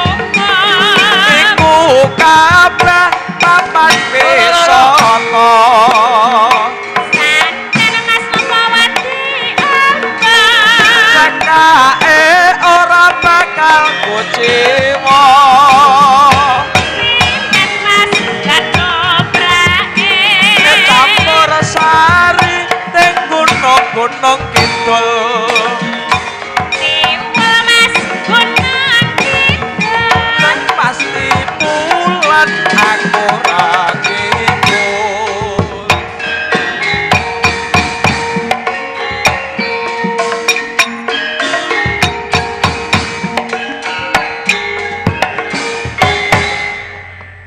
Speaker 6: Iku kabeh papan wisata.
Speaker 2: Santen Mas apa wedi apa?
Speaker 6: Cekake ora bakal kuciwa.
Speaker 2: Sinten Mas ketoprake.
Speaker 6: Campur sari ning gunung-gunung kidul.
Speaker 2: Tiwul Mas Gunung Kidul.
Speaker 6: Sing pasti bulan aku ra ngibul.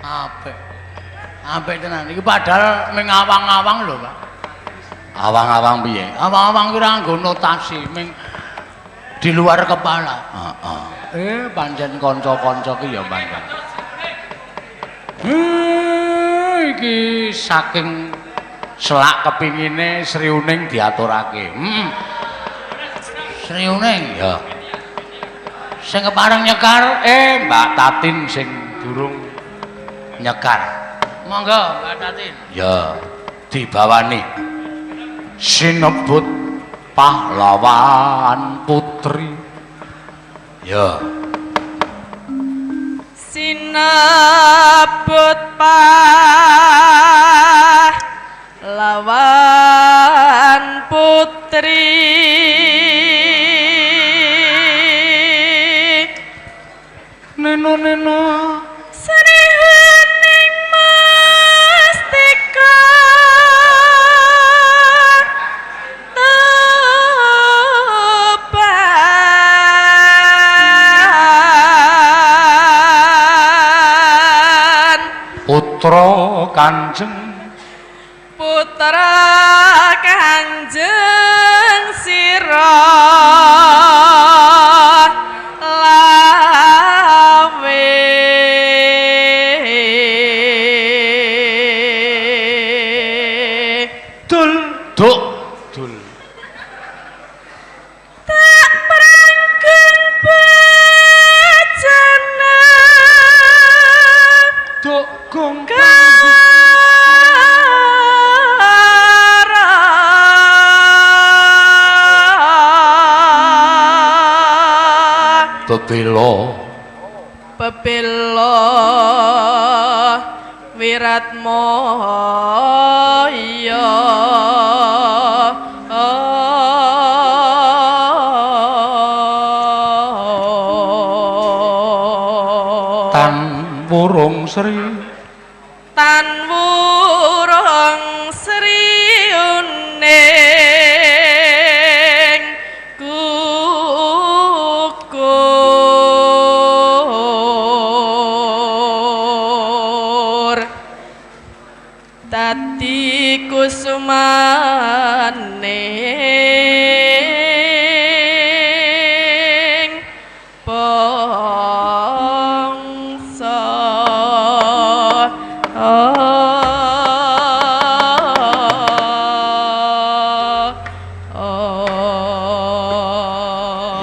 Speaker 1: Apik. Apik tenan. Iki padahal ming awang-awang lho, Pak. Awang-awang piye? Awang-awang ki ora nggo notasi, ming di luar kepala. Heeh. Pancen kanca-kanca ki ya pancen. Iki saking selak kepingine Sri Uning diaturake. Heeh. Sri Uning ya. Sing kepareng nyekar Mbak Tatin sing durung nyekar. Monggo Mbak Tatin. Ya, dibawani. Sinebut pahlawan putri. Ya.
Speaker 4: Sinebut pahlawan putri.
Speaker 1: Neno neno
Speaker 4: Sri Huning Mustika Tuban.
Speaker 1: Putra Kanjeng.
Speaker 4: Putra Kanjeng Sira Lawe.
Speaker 1: Dul duk dul.
Speaker 4: Tak prangkeng bejana
Speaker 1: Duk gong
Speaker 4: kara.
Speaker 1: Bebela.
Speaker 4: Bebela wiratmaya.
Speaker 1: Tan wurung sri.
Speaker 4: Tan wurung sri uning gugur dadi kusumaning bangsa.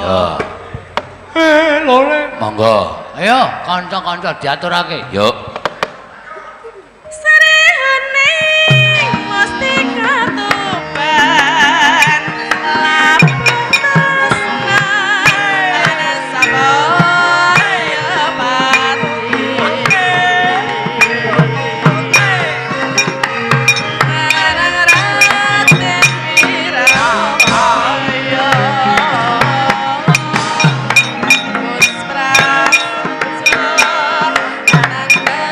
Speaker 1: Ya. Lole. Monggo. Ayo kanca-kanca diaturake. Yuk.
Speaker 4: Sri Huning Mustika Tuban lampung tresna sabaya pati. Marang Raden Wirabaya Gus Prasetyo Ananda.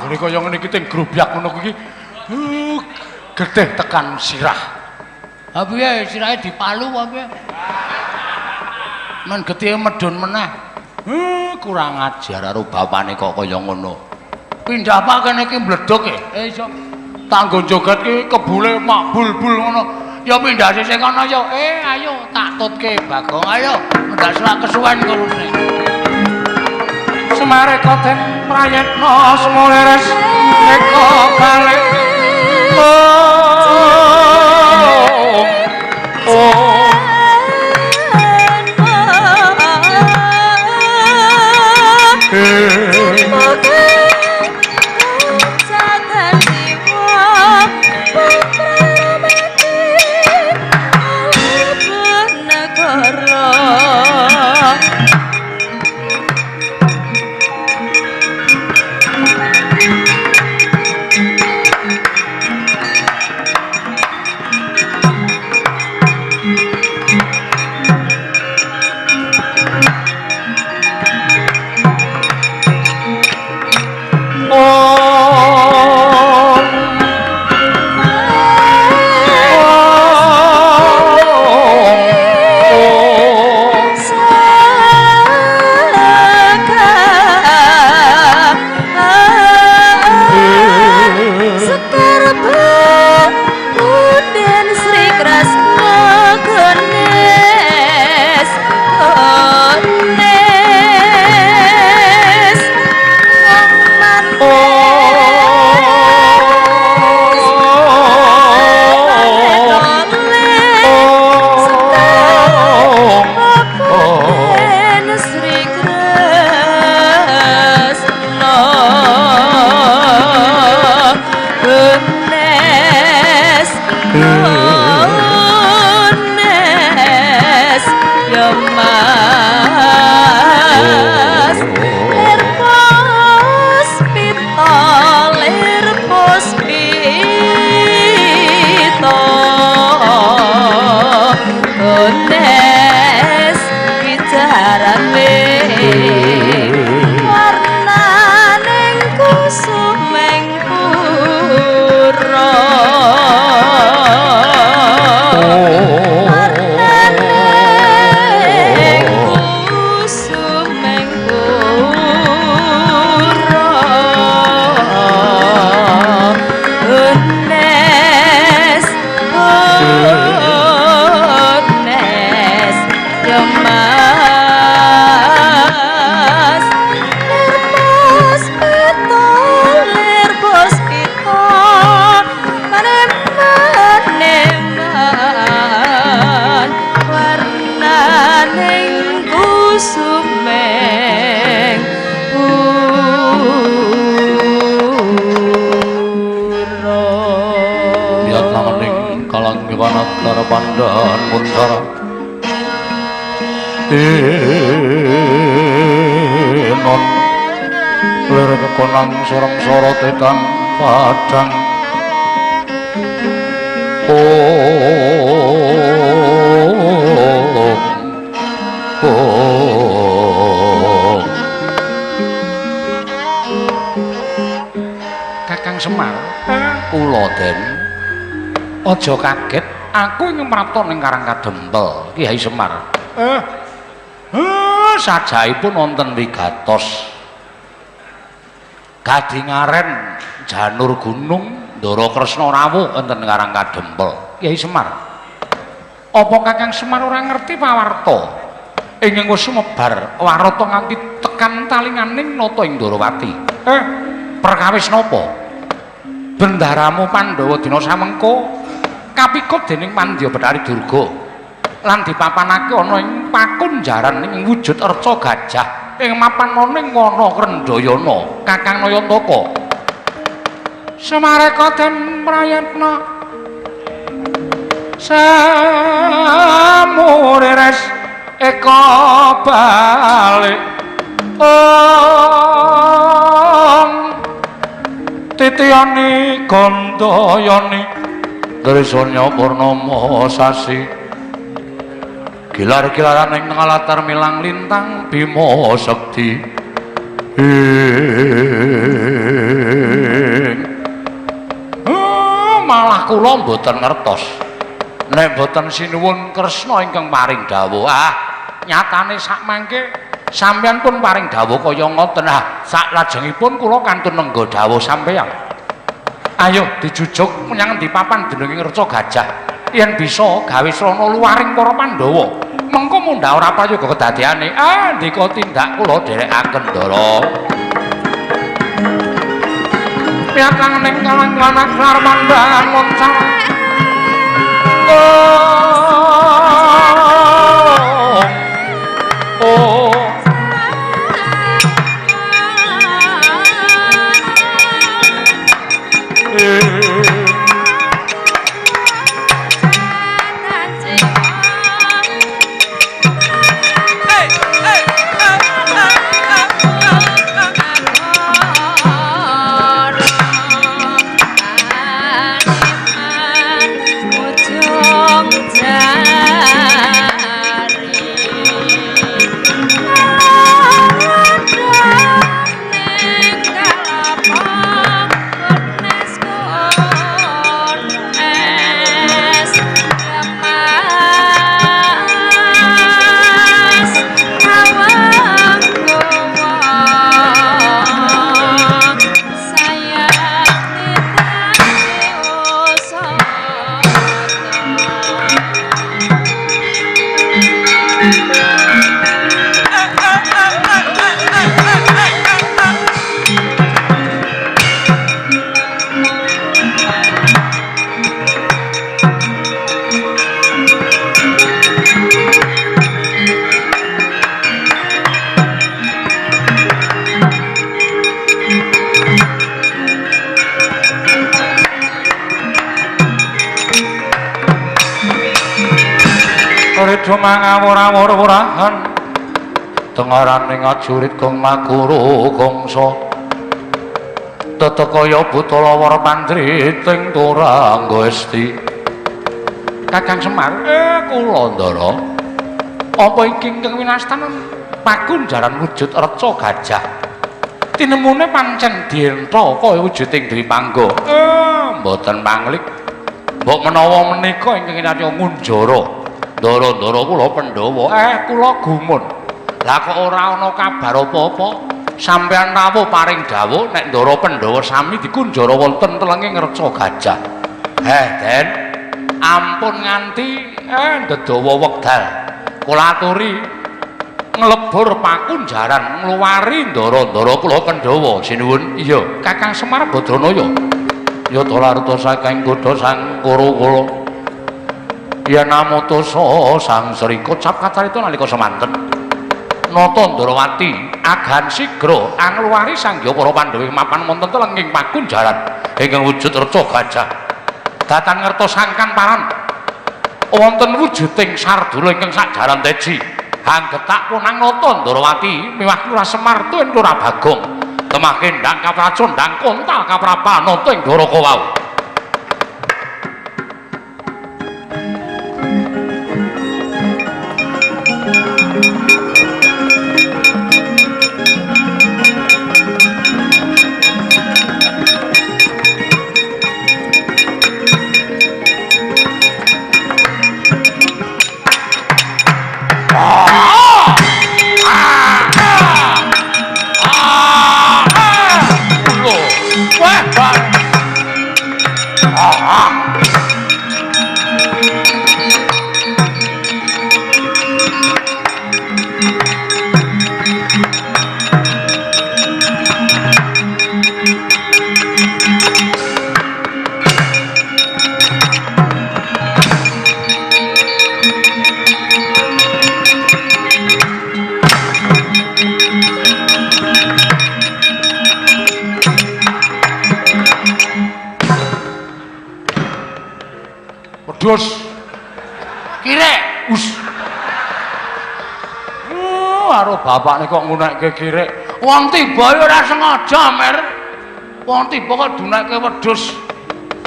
Speaker 1: Anggone kaya ngene iki teng grobyak ngono kuwi getih tekan sirah. Ha piye sirahe dipalu apa piye? Men getihe medhun meneh. Kurang ajar karo bapane kok kaya ngono. Pindah apa kene iki mbledhog e? Iso. Tanggo joget ki kebule mak bulbul ngono. Ya pindah sisih kono ya. Ayo tak tutke Bagong. Ayo ndak selak kesuwen kono. Semareka den prayitna semoleres eka balik. Oh. Padang oh. Kakang Semar, kula den aja kaget, aku ing mrapta ning Karang Kadempel, Kyai Semar. Sajaipun wonten wigatos. Gadingaren Janur Gunung Ndara Kresna rawuh wonten Karang Kadempel. Kyai Semar. Apa Kakang Semar ora ngerti pawarta ingkang wis sumebar warata nganti tekan talinganing nata ing Ndorowati? Perkawis napa? Bendaramu Pandhawa dina samengko kapikut dening Pandya Bathari Durga lan dipapanake ana ing pakunjaran ing wujud reca gajah ing mapan ana ing wana Krendhayana Kakang Nayantaka. Semareka den prayatna samurires eka balik ong titiyani gandayani dresanya purnama sasi gilar-gilaran ing latar milang lintang Bima Sekti. Malah kula mboten ngertos. Nek mboten sinuwun Kresna ingkang paring dawuh. Ah, nyatane sakmangke sampeyan pun paring dawuh kaya ngoten. Ah, saklajengipun kula kantun nengga dawuh sampeyan. Ayo dijujuk menyang endi papan dununge Reca Gajah. Yen bisa gawe srana luwaring para Pandhawa. Mengko mundhak ora prayoga kedadeane. Ah, ndika tindak kula dherekaken, Ndara. Piyat langening kalang lanak larmandan moncar. Oh. Oh. Mangawur-awur-wurahan tengaraning ajurit gong maguru gongso tetekaya buta lawara pandriting turangga esti. Kakang Semar, kula Ndara, apa iki ingkang winastan pakunjaran wujud reca gajah tinemune pancen dienta kaya wujuding Dwipangga. Mboten panglik, mbok menawa menika ingkang kinarya ngunjara Ndara-ndara kula Pandhawa. Kula gumun. Lah kok ora ana kabar apa-apa? Sampeyan rawuh paring dawuh nek Ndara Pandhawa sami dikunjara wonten telenging Reca Gajah. Den, ampun nganti ndedawa wekdal. Kula aturi nglebur pakunjaran ngluwari ndara-ndara kula Pandhawa. Sinuwun. Iya, Kakang Semar Badranaya. Yata larta saking kutha Sang Kuru-kula. Yen amutusa Sang Sri kocap kacarita nalika semanten Nata Ndrawati agan sigra angluwari sangya para Pandhawa mapan wonten telenging pakunjaran ingkang wujud reca gajah. Datan ngertos sangkan paran wonten wujuding sardula ingkang sakjaran teji. Hanggetak punang Nata Ndrawati miwah Lurah Semar tuwin Lurah Bagong temah kendang kapracondang kontal kaprapa nata ing Dwaraka wau. Wedhus kirek us. Karo bapakne kok ngunekke kirek. Wong tiba ya ora sengaja, Mer. Wong tiba kok dunekke wedhus.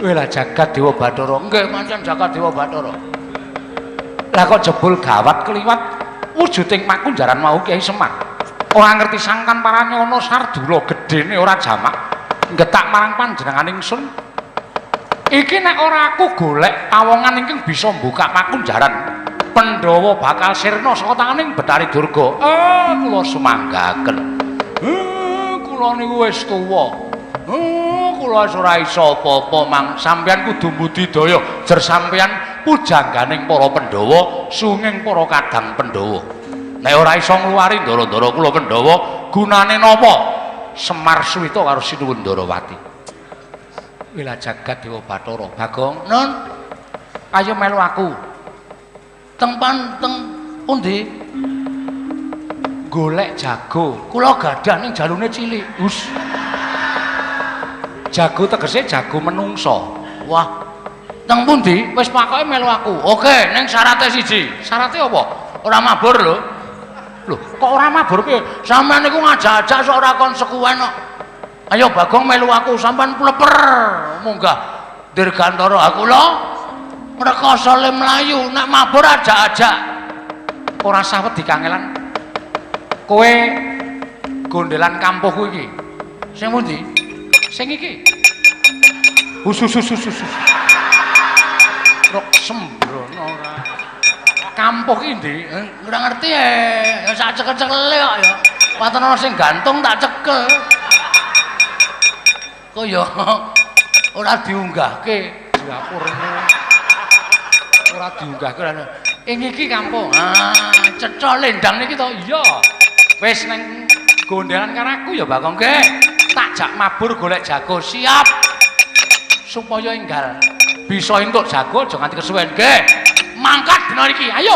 Speaker 1: Weh lah jagat Dewa Bathara. Nggih, pancen jagat Dewa Bathara. Lah kok jebul gawat kliwat wujuding pakunjaran mau Kyai Semar. Ora ngerti sangkan paranyono sardula gedene ora jamak nggetak marang panjenengan ingsun. Iki nek ora aku golek pawongan ingkang bisa mbukak pakunjaran Pandhawa bakal sirna saka tanganing Bathari Durga. Kula sumanggaken. Kula niku wis tuwa. Kula wis ora iso apa-apa mang sampeyan kudu budidaya jer sampeyan pujangganing para Pandhawa sunging para kadang Pandhawa. Nek ora iso ngluwari ndara-ndara kula Pandhawa gunane napa? Semar Suwita karo Sinuwun Ndarawati. Wila jagat Dewa Bathara Bagong, Nun, ayo melu aku. Teng pan teng pundi? Golek jago. Kula gadah ning jalune cilik. Hus. Jago tegese jago menungso. Wah. Teng pundi? Wis pokoke melu aku. Oke, ning syarate siji. Syarate apa? Ora mabur lho. Lho, kok ora mabur piye? Sampeyan niku ngajak-ajak sok ora konsekuen kok. Ayo Bagong melu aku, sampean pleper munggah Dirgantara. Aku lho ngrekoso le mlayu, nek mabur ajak-ajak. Ora sah wedi kangelan. Kowe gondelan kampuhku iki. Sing pundi? Sing iki. Husus husus husus. Rok sembrono ora. Kampuh iki ndi? Ora ngerti e. Ya sak cekel-cekele kok ya. Paten ana sing gantung tak cekel. Kok ya ora diunggahke dapurmu. Ora diunggahke ora. Ing iki kampung. Ah, cetha lendang niki to. Iya. Wis nang gondelan karo aku ya Bagong nggih. Tak jak mabur golek jago siap. Supaya enggal bisa entuk jago aja nganti kesuwen nggih. Mangkat dina iki, ayo.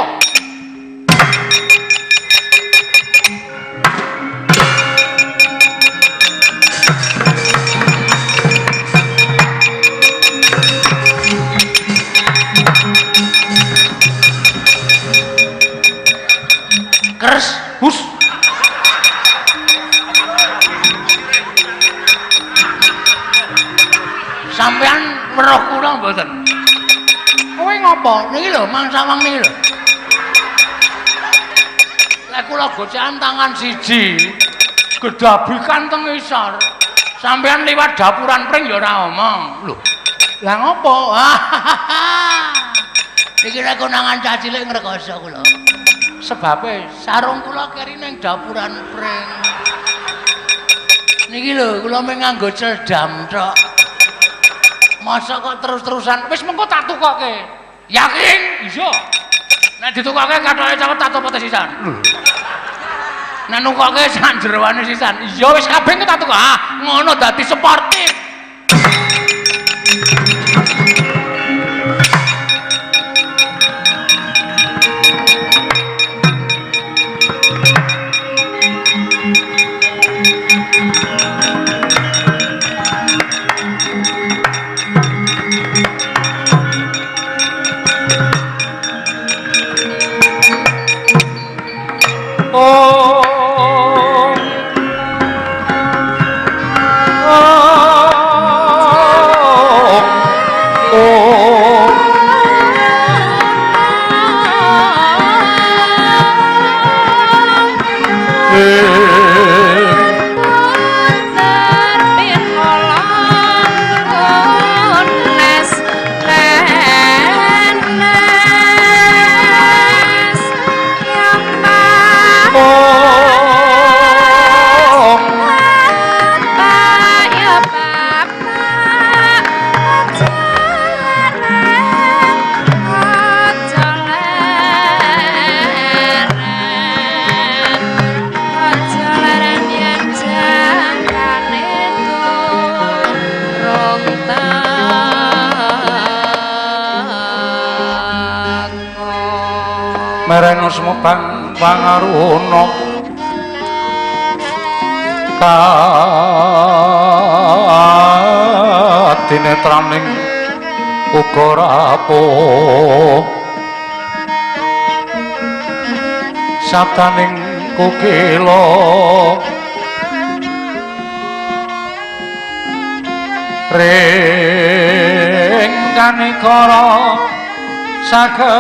Speaker 1: Kers, hus. Sampean weruh kula mboten? Kowe ngopo? Niki lho, mang sawang niki lho. Lek kula gocekan tangan siji, gedabikan teng isor. Sampean liwat dapuran pring ya ora omong. Lho. Lah ngopo? Iki lek konangan cah cilik ngrekoso kula. Sebabe sarung kula keri ning dapuran pring. Niki lho, kula mung nganggo celdam tok. Masa kok terus-terusan? Wis mengko tak tukoke. Yakin? Iya. Nek ditukoke kathoke cawet tak topote sisan. Lho. Nek nukoke sak jeroane sisan. Iya wis kabeh engko tak tukok. Ah, ngono dadi sportif. Mereno semubang pangaruna kadinetraning uga rapuh sabdaning kukila ring kanikara sageter.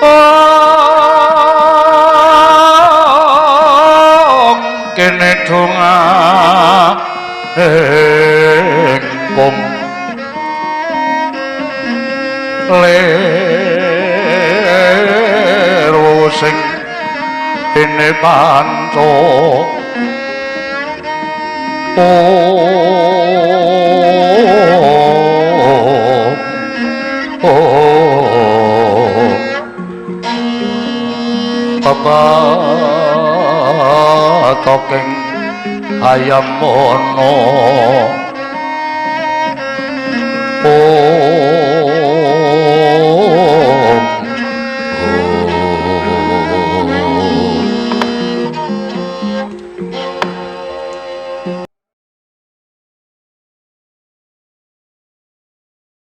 Speaker 1: Oh. Dene donga ing lir sing dene panco oh Bapa toking hayam mono.